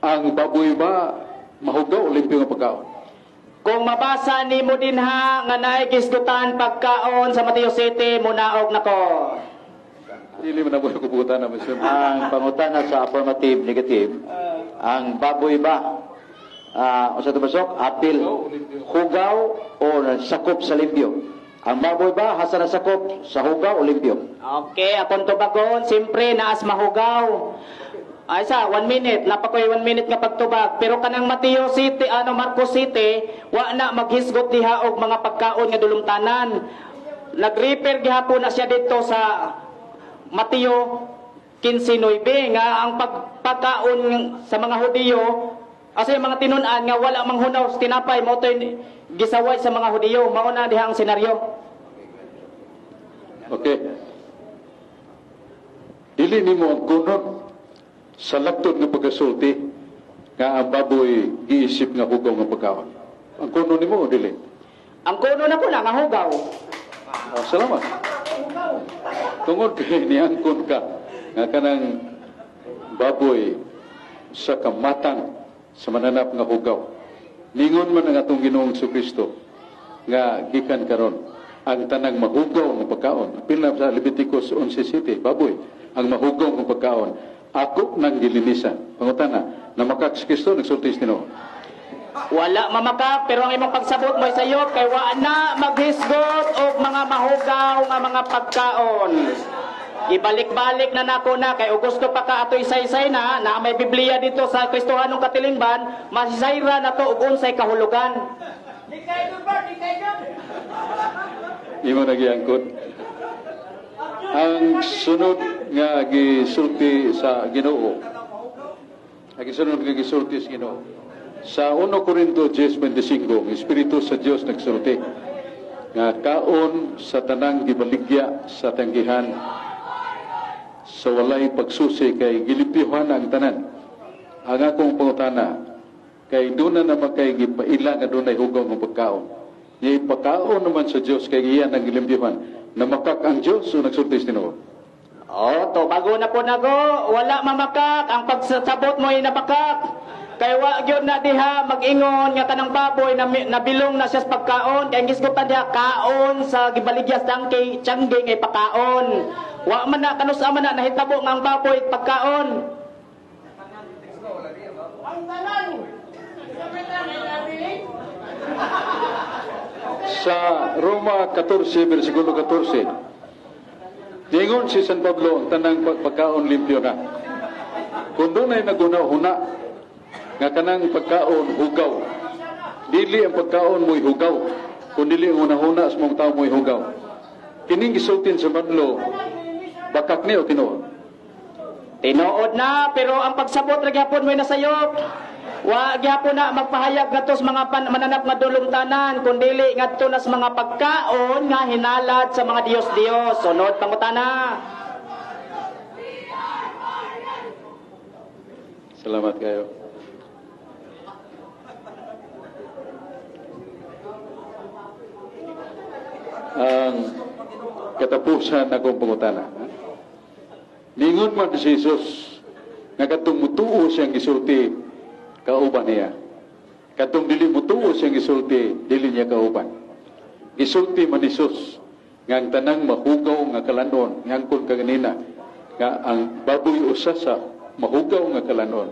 Ang baboy ba mahugaw o limpyo nga pagkaon?
Kung mabasa nimo dinha nga naay gisgutan pagkaon sa Mateo 7, munaog nako.
Dili man na kubutan na Mr.
Ang pangutana sa affirmative negative, ang baboy ba unsa to basok, apil hugaw o sakop sa limpyo? Ang baboy ba hasa na sakop sa hugaw o limpyo?
Okay, akong tubagon, siyempre naas mahugaw. Ay sa 1 minute, napakoy 1 minute nga pagtubag. Pero kanang Mateo City, ano Marcos City, wa na maghisgot diha og mga pagkaon nga dulumtanan. Nag-refer gihapon na siya dito sa Mateo 15:9 nga ang pagkaon sa mga Hudiyo asa yung mga tinun-an nga wala manghunaw sa tinapay mao to'y gisaway sa mga Hudiyo. Mao na diha ang senaryo.
Okay. Dili nimo ang kunot sa laktod nga pagkasulti nga ang baboy giisip nga hugaw nga pagkaon. Ang kuno nimo o dili?
Ang kuno na ko na nga hugaw.
Oh, salamat. Tungod kay niangkon ka nga kanang baboy sa kamatang sa mananap nga hugaw. Ningon man ang atong Ginoong Kristo nga gikan karon ang tanang mahugaw nga pagkaon. Apil na sa Leviticus 11:7, baboy ang mahugaw nga pagkaon ako nang gilinisan. Pangutana, namakak si Kristo nagsulti sa Ginoo.
Wala mamakak, pero ang imong pagsabot mo sayop kay wa na maghisgot og mga mahugaw nga mga pagkaon. Ibalik-balik na nako na kay Augusto pa ka atoy saysay na na may Biblia dito sa Kristohanong katilingban, masayra na to og unsay kahulugan.
Imo nagiangkon. Ang sunod nga gisulti sa Ginoo Ang isunod nga gisulti sa Ginoo. Sa 1 Corinto 10:25, ang Espiritu sa Dios nagsulti nga kaon sa tanang gibaligya sa tanggihan sa walay pagsusi kay gilimpyuhan ang tanan. Ang akong pangutana, kay doon na naman kay gipaila nga dunay hugaw nga pagkaon. Niya ipakaon naman sa Dios kay iya nang gilimpyuhan. Namakak ang Dios o nagsulti sa tinuod?
Oh, to bago na po nago, wala mamakak ang pagsabot mo ay nabakak. Kay wa gyud na diha mag-ingon nga kanang baboy na nabilong na siya sa pagkaon kay ang gisgutan diha kaon sa gibaligya sa tangke tiyangge nga ipakaon. Wa man na kanus man na nahitabo nga ang baboy pagkaon.
Sa Roma 14, versikulo 14, ningon si San Pablo ang tanang pagkaon limpyo na. Kung dunay naguna-huna nga kanang pagkaon hugaw, dili ang pagkaon mo'y hugaw, kung dili ang hunahuna sa mong tao mo'y hugaw. Kining gisultin sa Pablo, bakak ni o tinuod?
Tinuod na, pero ang pagsabot ra gyapon mo'y nasayop. Wa gyapon na magpahayag ngadto sa mga mananap nga dulumtanan, kun dili ngadto na sa mga pagkaon nga hinalad sa mga Dios-Dios. Sunod pangutana.
Salamat kayo. Ang katapusan akong pangutana. Ningon man si Jesus nga kadtong mutuo siyang gisulti kauban niya. Kadtong dili mutuo siyang gisulti dili niya kauban. Gisulti man ni Jesus nga ang tanang mahugaw nga kalanon, ngangkon kaganina nga ang baboy usa sa mahugaw nga kalanon,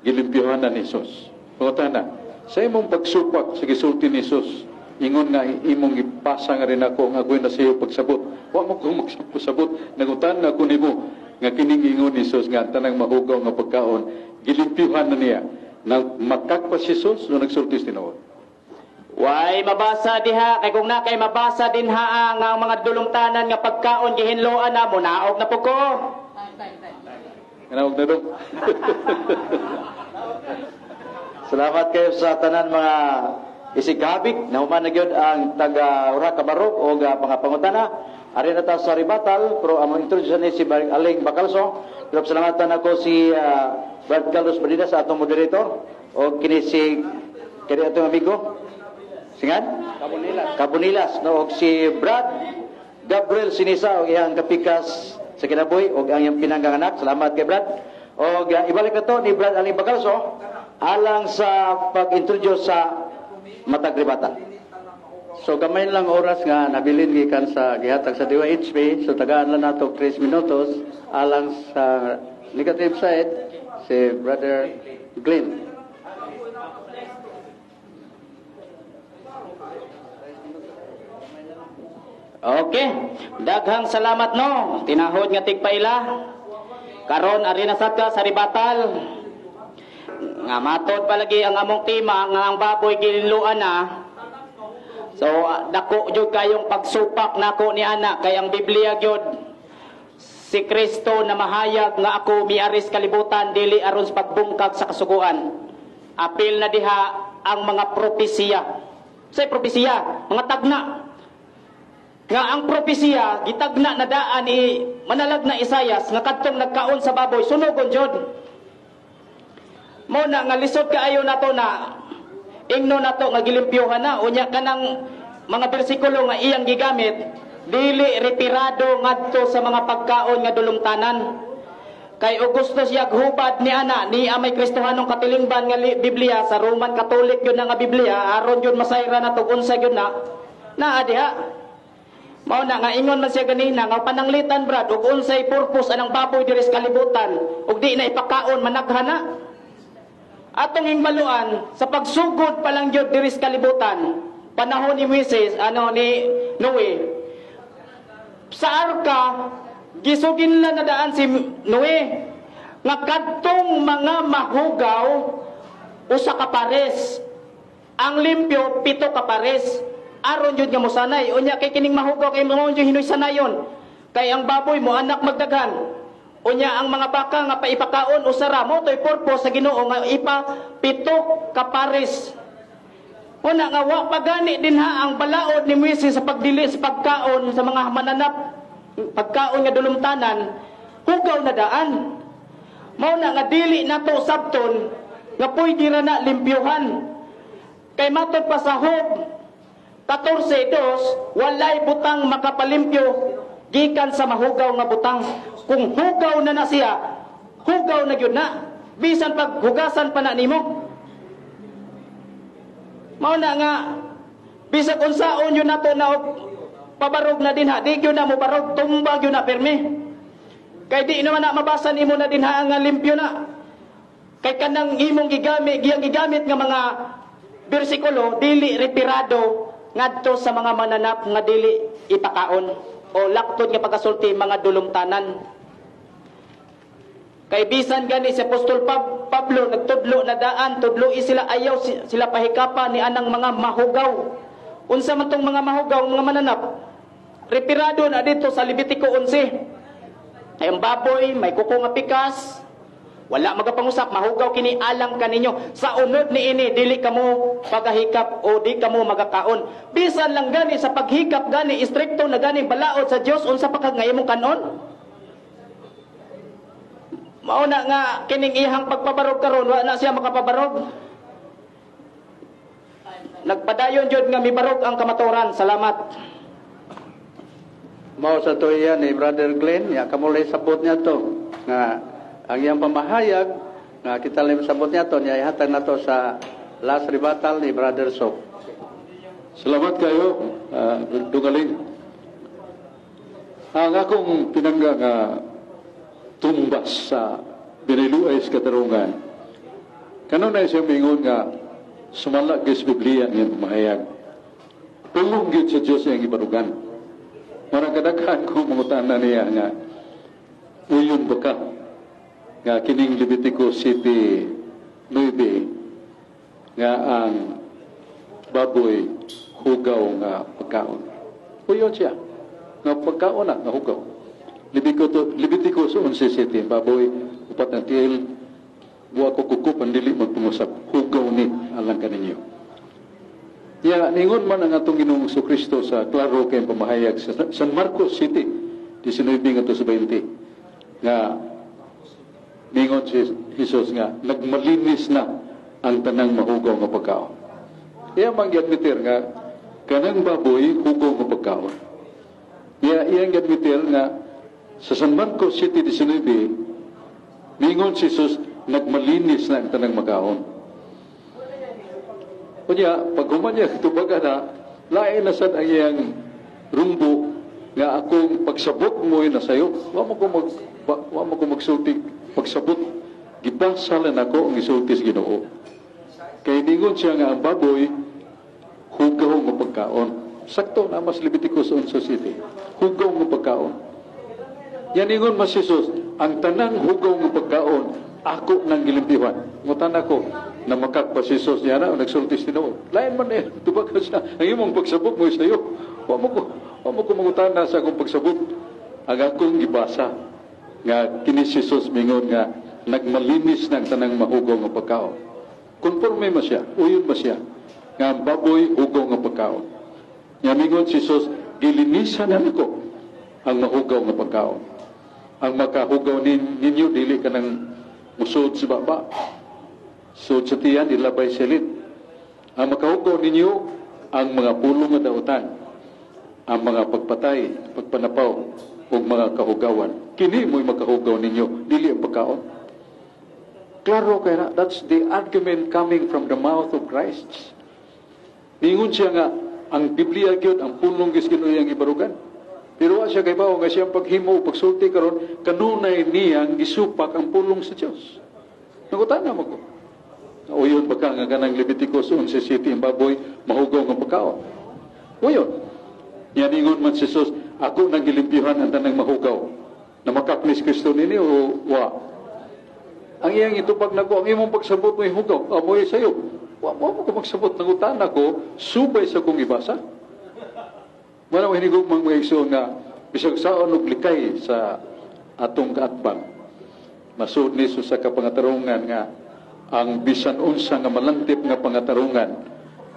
gilimpyuhan na ni Jesus. Pangutana, sa imong pagsupak sa gisulti ni Jesus, ingon nga imong ipasa nga rin ako nga ako'y nasiyo pagsabot. Wa mo ko magsabot, nangutan na ako nimo nga kining ingon ni Jesus nga ang tanang mahugaw nga pagkaon gilimpyuhan na niya. Nang makakpa si Jesus o nagsulti sa tinuod?
Way mabasa diha kay kung na kay mabasa din ha nga ang mga dulumtanan nga pagkaon gihinloan na munaog na po ko.
Kanaog na dong.
Salamat kayo sa tanan mga isighabik na human na gyud ang taga ura kabarok o mga pangutana. Ari na ta sa ribatal pero among introduce ni si Baring Aling Bacalso. Pero salamatan ako si Brad Carlos Medina sa atong moderator o kini si kini atong amigo singan Kabunilas. Kabunilas no og si Brad Gabriel Sinisa og iyang kapikas sa kinabuhi og ang iyang pinanggang anak. Salamat kay Brad. Og ibalik na to ni Brad Aling Bacalso alang sa pag-introduce sa matag ribatan.
So gamay lang oras nga nabilin gikan sa gihatag sa DYHP, so tagaan lang nato 3 minutos alang sa negative side si Brother Glenn.
Okay, daghang salamat no. Tinahod nga tigpaila. Karon ari na sad ka sa ribatal. Nga matod palagi ang among tema nga ang baboy gilinluan na. So dako jud kayong pagsupak nako ni ana kay ang Biblia gyud si Kristo na mahayag nga ako miaris kalibutan dili aron sa pagbungkag sa kasuguan. Apil na diha ang mga propesiya. Say propesiya, mga tagna. Nga ang propesiya gitagna na daan i manalag na Isayas nga kadtong nagkaon sa baboy sunogon jud. Mo na nga lisod kaayo nato na ingno nato nga gilimpyuhan na unya kanang mga bersikulo nga iyang gigamit dili retirado ngadto sa mga pagkaon nga dulumtanan. Kay Augustus yaghubad ni ana ni amay Kristohanong katilingban nga Biblia sa Roman Catholic yun na nga Biblia aron yun masayra na tug unsa yun na naa diha. Mao na nga ingon man siya ganina nga pananglitan Brad ug unsay purpose anang baboy diri sa kalibutan ug di na ipakaon managhana. Atong hingbaluan sa pagsugod pa lang gyud diri sa kalibutan panahon ni Moises ni Noe sa arka gisugin na daan si Noe nga kadtong mga mahugaw usa ka pares, ang limpyo 7 ka pares aron jud nga mosanay. Unya kay kining mahugaw kay mao jud hinoy sanayon kay ang baboy mo anak magdaghan.
Unya ang mga baka nga paipakaon usa ra mo to'y purpose sa Ginoo nga ipa pito ka pares. Una nga wa pa gani dinha ang balaod ni Moises sa pagdili sa pagkaon sa mga mananap, pagkaon nga dulumtanan, hugaw na daan. Mao na nga dili nato sabton nga pwede ra na limpyuhan. Kay matod pa sa Job 14:2, walay butang makapalimpyo gikan sa mahugaw nga butang. Kung hugaw na na siya, hugaw na gyud na. Bisan pag hugasan pa na nimo. Mao na nga bisag unsaon yun nato na og pabarog na dinha, di gyud na mo barog, tumba gyud na pirmi. Kay di naman na mabasa nimo na dinha nga limpyo na. Kay kanang imong gigamit, giyang gigamit nga mga bersikulo dili reperado ngadto sa mga mananap nga dili ipakaon o laktod nga pagkasulti mga dulumtanan. Kay bisan gani si Apostol Pablo nagtudlo na daan, tudloi sila, ayaw sila pahikapa ni anang mga mahugaw. Unsa man tong mga mahugaw, mga mananap? Reperado na dito sa Levitico 11. Ay ang baboy, may kuko nga pikas, wala magapangusap, mahugaw kini alang kaninyo. Sa unod ni ini, dili kamo pagahikap o di kamo magakaon. Bisan lang gani sa paghikap gani, istrikto na gani balaod sa Dios, unsa pa ka nga imong kanon? Mao na nga kining ihang pagpabarog karon, wa na siya makapabarog. Nagpadayon jud nga mibarog ang kamatuoran. Salamat.
Mao sa to iya ni Brother Glenn, ya kamulay sabot niya to nga ang iyang pamahayag nga kita lang sabot niya to, niya ihatag nato sa last rebuttal ni Brother Sok.
Salamat kayo, Dungaling. Ang akong pinangga nga tumbas sa biniluay sa katarungan, kanunay siya mingon nga sumala gyud sa Biblia ang iyang pamahayag. Pulong gyud sa Diyos iyang ibarugan. Marang kadaghan ko mangutana niya nga uyon ba ka nga kining Levitico 7:9 nga ang baboy hugaw nga pagkaon. Uyon siya nga pagkaon na nga hugaw. Levitico 11:7, baboy upat na tiil, buwa ko kuko pandili magpangusap, hugaw ni alang kaninyo. Ya, ningon man ang atong Ginoong Kristo sa klaro kay pamahayag sa San Marcos City, 19 ngadto sa 20, nga ningon si Jesus nga nagmalinis na ang tanang mahugaw nga pagkaon. Iya man giadmitir nga kanang baboy hugaw nga pagkaon. Iya iyang giadmitir nga sa San Marcos City 19, ningon si Jesus nagmalinis na ang tanang makaon. Unya, pag human niya tubaga na, lain na sad ang iyang rumbo nga akong pagsabot mo na sayo. Wa mo ko magsulti pagsabot. Gibasa lang ako ang isulti sa Ginoo. Kay ningon siya nga ang baboy hugaw nga pagkaon. Sakto na mas Leviticus 11:7. Hugaw nga pagkaon. Yan ingon mas Jesus, ang tanang hugaw nga pagkaon ako nang gilimpihan. Ngutan ako na makakpa si Jesus niya na nagsulti sa Ginoo. Lain man eh, tubag ka siya. Ang imong pagsabot mo sayo. Wa mo ko mangutana sa akong pagsabot. Ang akong gibasa nga kini si Jesus mingon nga nagmalinis na ang tanang mahugaw nga pagkaon. Konforme ma siya, uyon ma siya nga ang baboy hugaw nga pagkaon. Nga mingon si Jesus, gilinisan na nako ang mahugaw nga pagkaon. Ang makahugaw ninyo dili ka nang musod sa baba. Sud sa tiyan, ilabay silit. Ang makahugaw ninyo, ang mga pulong nga dautan, ang mga pagpatay, pagpanapaw, ug mga kahugawan. Kini mo'y makahugaw ninyo, dili ang pagkaon. Klaro kay na, that's the argument coming from the mouth of Christ. Ningon siya nga, ang Biblia gyud, ang pulong gyud Ginoo iyang ibarugan. Pero wa siya kay bawo nga siyang paghimo o pagsulti karon kanunay niyang gisupak ang pulong sa Dios. Nangutana mo ko. Uyon ba ka nga kanang Leviticus 11:7 ang baboy mahugaw nga pagkaon? Uyon. Yan ingon man si Jesus, ako nang gilimpyuhan ang tanang mahugaw. Na makaknis Kristo nini o wa? Ang iyang itupag nako, ang imong pagsabot mo'y hugaw, amoy sayo. Wa mo ko magsabot ng utana ko, subay sa kong ibasa. Wala mo hinigugmang mga igsoon nga bisag saon og likay sa atong kaatbang. Masuod ni sa kapangatarungan nga ang bisan unsa nga malantip nga pangatarungan,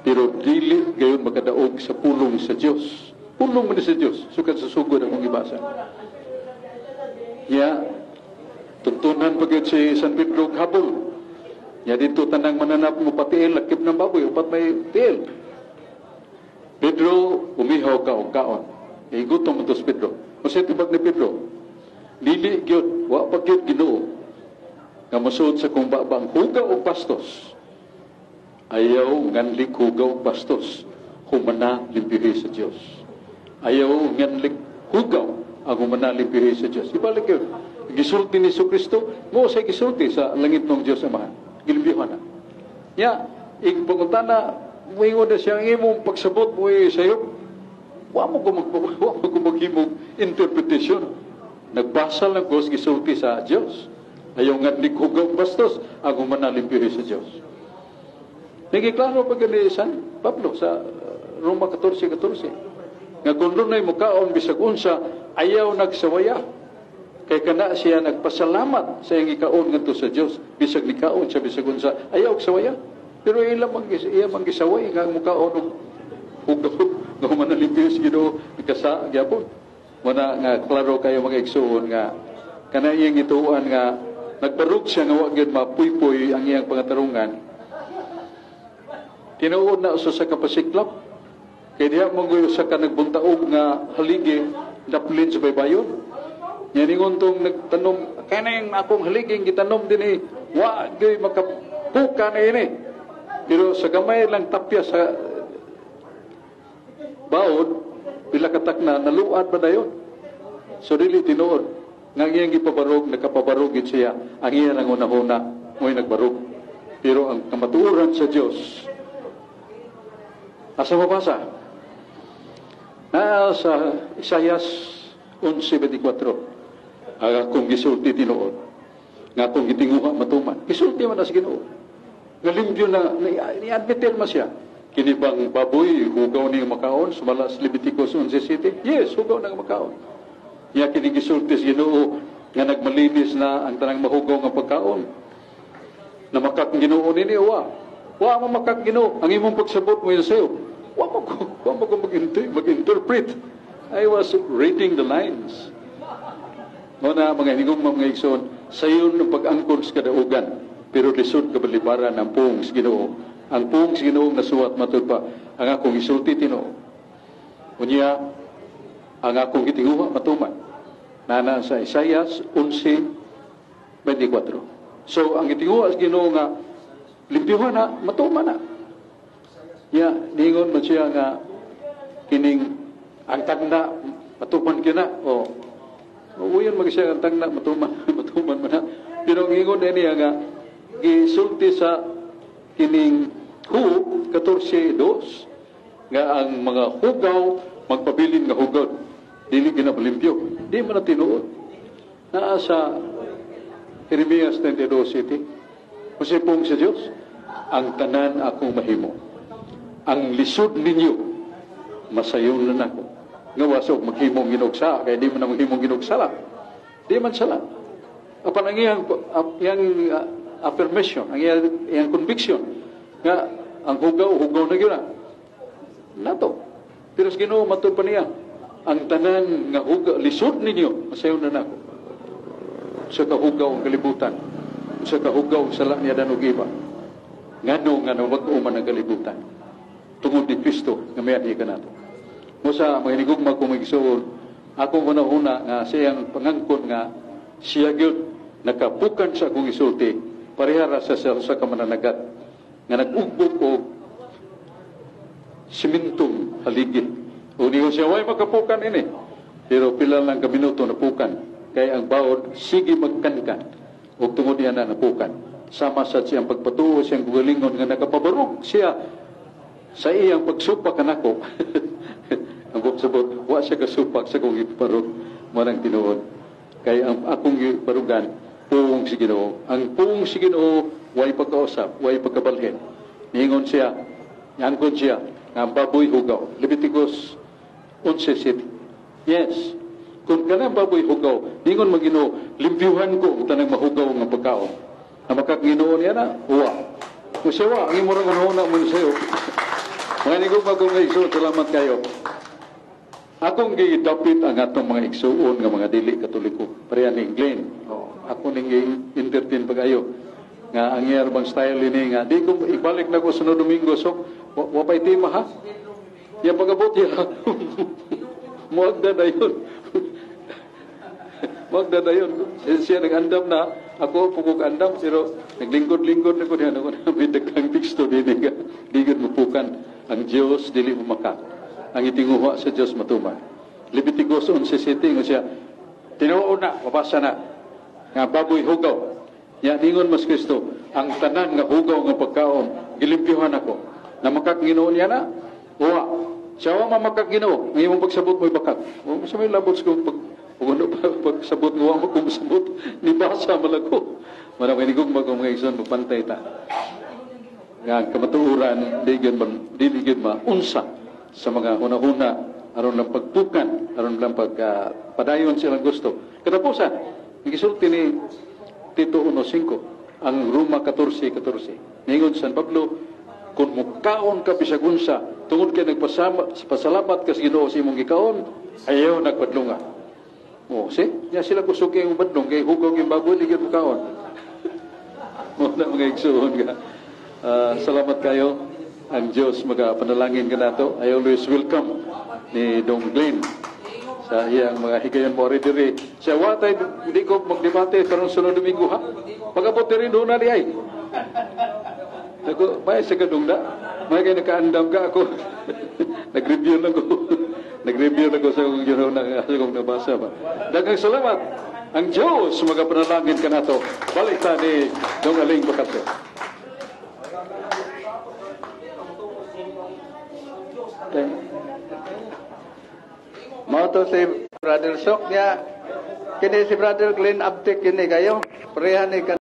pero dili gayon makadaog sa pulong sa Dios. Pulong man ni sa Dios, sukad sa sugod akong gibasa. Ya, tuntunan pa gyud si San Pedro og habol. Ya, dito tanang mananap mo patiil, lakip ng baboy, upat may tiil. "Pedro, umihaw ka og kaon. Eh, gutom mo to si Pedro." Unsay tibag ni Pedro? "Dili gyud, wa pa gyud, Ginoo, nga masuod sa kong baba ang hugaw og bastos. Ayaw nganlik hugaw og bastos, humana limpyuhi sa Dios. Ayaw nganlik hugaw ang humana limpyuhi sa Dios." Ibalik yun. Gisulti ni Kristo, mo sa gisulti sa langit ng Dios Amahan. Gilimpyuhan na. Ya, igpangutana, muingon na siya ang imong pagsabot mo sayo. Wa mo ko maghimong interpretation. Nagbasa lang ko sa gisulti sa Dios. Ayaw nganlik hugaw bastos ang humana limpyuhi sa Dios. Nagiklaro pa gani San Pablo sa Roma 14:14. Nga kung dunay mukaon bisag unsa, ayaw nagsawaya. Kay kana siya nagpasalamat sa iyang ikaon ngadto sa Dios, bisag nikaon siya bisag unsa, ayaw sawaya. Pero ila man iya man gisaway nga mukaon og hugaw nga humana limpyo sa Ginoo, nagkasa gyapon. Muna nga klaro kayo, mga igsuon, nga kana iyang gituan nga nagbarog siya nga wa gyud mapuypoy ang iyang pangatarungan. Tinuod na usa sa kapasiklap. Kay diha mo usa ka nagbuntaog nga haligi daplin sa baybayon. Nya ningon tong nagtanom, "Kaning akong haliging gitanom dinhi, wa gyud makapuka na ini." Pero sa gamay lang tapya sa baod, pila katak na naluad ba dayon. So dili tinuod nga ang iyang gipabarog nakapabarog gid siya, ang iya nang hunahuna mo'y nagbarog. Pero ang kamatuoran sa Dios, asa mabasa? Na sa Isayas 11:24, ang akong gisulti tinuod, nga akong gitinguha matuman. Gisulti man na sa Ginoo. Nga limpyo na, ni-admit man siya. Kini bang baboy, hugaw ni makaon, sumala sa Leviticus 11:7? Yes, hugaw na nga makaon. Ya, kini gisulti sa Ginoo nga nagmalinis na ang tanang mahugaw nga pagkaon. Na makak Ginoo nini wa. Wa mo makak Ginoo, ang imong pagsabot mo yun sayo. Wa mo ko mag-interpret. I was reading the lines. Mo na, mga hinigugma, mga igsoon, sayon ang pag-angkon sa kadaugan, pero lisod kabalibaran ang puong sa Ginoo. Ang puong sa Ginoo nasuwat matud pa, ang akong isulti tinuod. Unya, ang akong gitinguha matuman. Nana sa Isaias 11:24. So, ang gitinguha sa Ginoo nga limpyuhan na, matuman na. Ya, ningon man siya nga kining ang tagna matuman kina o uyon mag siya ang tagna matuman, matuman man na. Pero ang ingon niya nga gisulti sa kining Hu 14:2 nga ang mga hugaw magpabilin nga hugaw, dili ginapalimpyo. Di man na tinuod. Naa sa Jeremias 22:7. Usipong sa Dios, ang tanan akong mahimo. Ang lisod ninyo, masayon na nako. Nga wasok maghimong ginugsa, kaya di man na maghimong ginugsala. Di man sala. Apan ang iyang affirmation, ang iyang conviction, nga ang hugaw, hugaw na gyud na. Nato. Pero sa Ginoo matud pa niya, ang tanan nga hugaw, lisod ninyo, masayon na nako. Sa kahugaw ang kalibutan, sa kahugaw ang sala niya danog iba. Ngano nga wag man ang kalibutan? Tungod ni Kristo nga may ka nato. Mo sa mga hinigugma ko mga, akong una-una nga siyang pangangkon nga siya gyud nakapukan sa akong isulti, pareha ra sa kamananagat nga nag-ugbog og simintong haligi. O niyo siya, "Way makapukan ini." Pero pila lang ka minuto napukan. Kay ang baod, sige magkankan. O tungod niya na napukan. Sama sa siyang pagpatuo, siyang gugalingon nga nakapabarog siya sa iyang pagsupak kanako. Ang sabot, wa siya kasupak sa kong iparog. Manang tinuod. Kay ang akong iparugan, puong si Ginoo. Ang puong si Ginoo, way pagkausap, way pagkabalhin. Niingon siya, niangkon siya, nga ang baboy hugaw. Leviticus 11:7. Yes. Kung kanang baboy hugaw, ningon man Ginoo, Limpyuhan ko ang tanang mahugaw nga pagkaon. Na makak Ginoo niya na, uwa. Kung siya wa, ang imong hunahuna mo sa'yo. Mga nigong bagong igsoon, salamat kayo. Akong gidapit ang atong mga igsuon nga mga dili Katoliko. Pareha ni Glenn. Oh, ako ning gi-entertain pa kayo. Nga ang iyar bang style ini nga di ko ibalik na ko sunod Domingo, so wa pa'y tema, ha. Ya pagabot ya. Muagda na yun. Muagda na yun. Siya nag-andam na, ako pugog andam, pero naglingkod-lingkod na ko niya. Ako na may daghang teksto din nga. Di gud mapukan. Ang Diyos dili mo maka. Ang itinguha sa Diyos matuman. Leviticus 11:7 nga siya, tinuod na, mabasa na, nga baboy hugaw. Ya ningon mas Kristo, ang tanan nga hugaw nga pagkaon, gilimpyuhan ako. Na makak Ginoo niya na, uwa. Siya wa mamakak Ginoo, ang imong pagsabot mo'y bakak. O sa may labot sa kong pag kung ano pa pagsabot nga wa mo kung masabot, ni basa malago. Mara may nigong bagong mga igsoon, magpantay ta. Nga ang kamatuoran, di gyud dili gyud maunsa sa mga hunahuna aron lang pagpukan, aron lang pag padayon silang gusto. Katapusan, ang gisulti ni Tito 1.5, ang Roma 14.14. Ningon San Pablo, kung mukaon ka bisag unsa, tungod kay nagpasama, pasalamat ka sa Ginoo sa imong gikaon, ayaw nagpadlunga. Oh, see? Nya sila kusog kay badlong kay hugaw yung baboy di gyud mukaon. Mo na mga igsuon ka. Ah, salamat kayo. Ang Diyos magapanalangin ka nato. I always welcome ni Dong Glenn sa iyang mga higayon mo diri. Sa watay hindi ko magdebate karon sunod Domingo, ha. Pagabot diri doon na di ay. Ako, may sa kadung na. May kay nakaandam ka ako. Nag-review lang ko. Nag-review lang ko sa akong ginawa na sa akong nabasa ba. Daghang salamat. Ang Diyos magapanalangin ka nato. Balik ta ni Dong Aling Bakato.
Okay. Mao to si Brother Sok niya. Kini si Brother Glenn Abtik kini kayo. Pareha ni.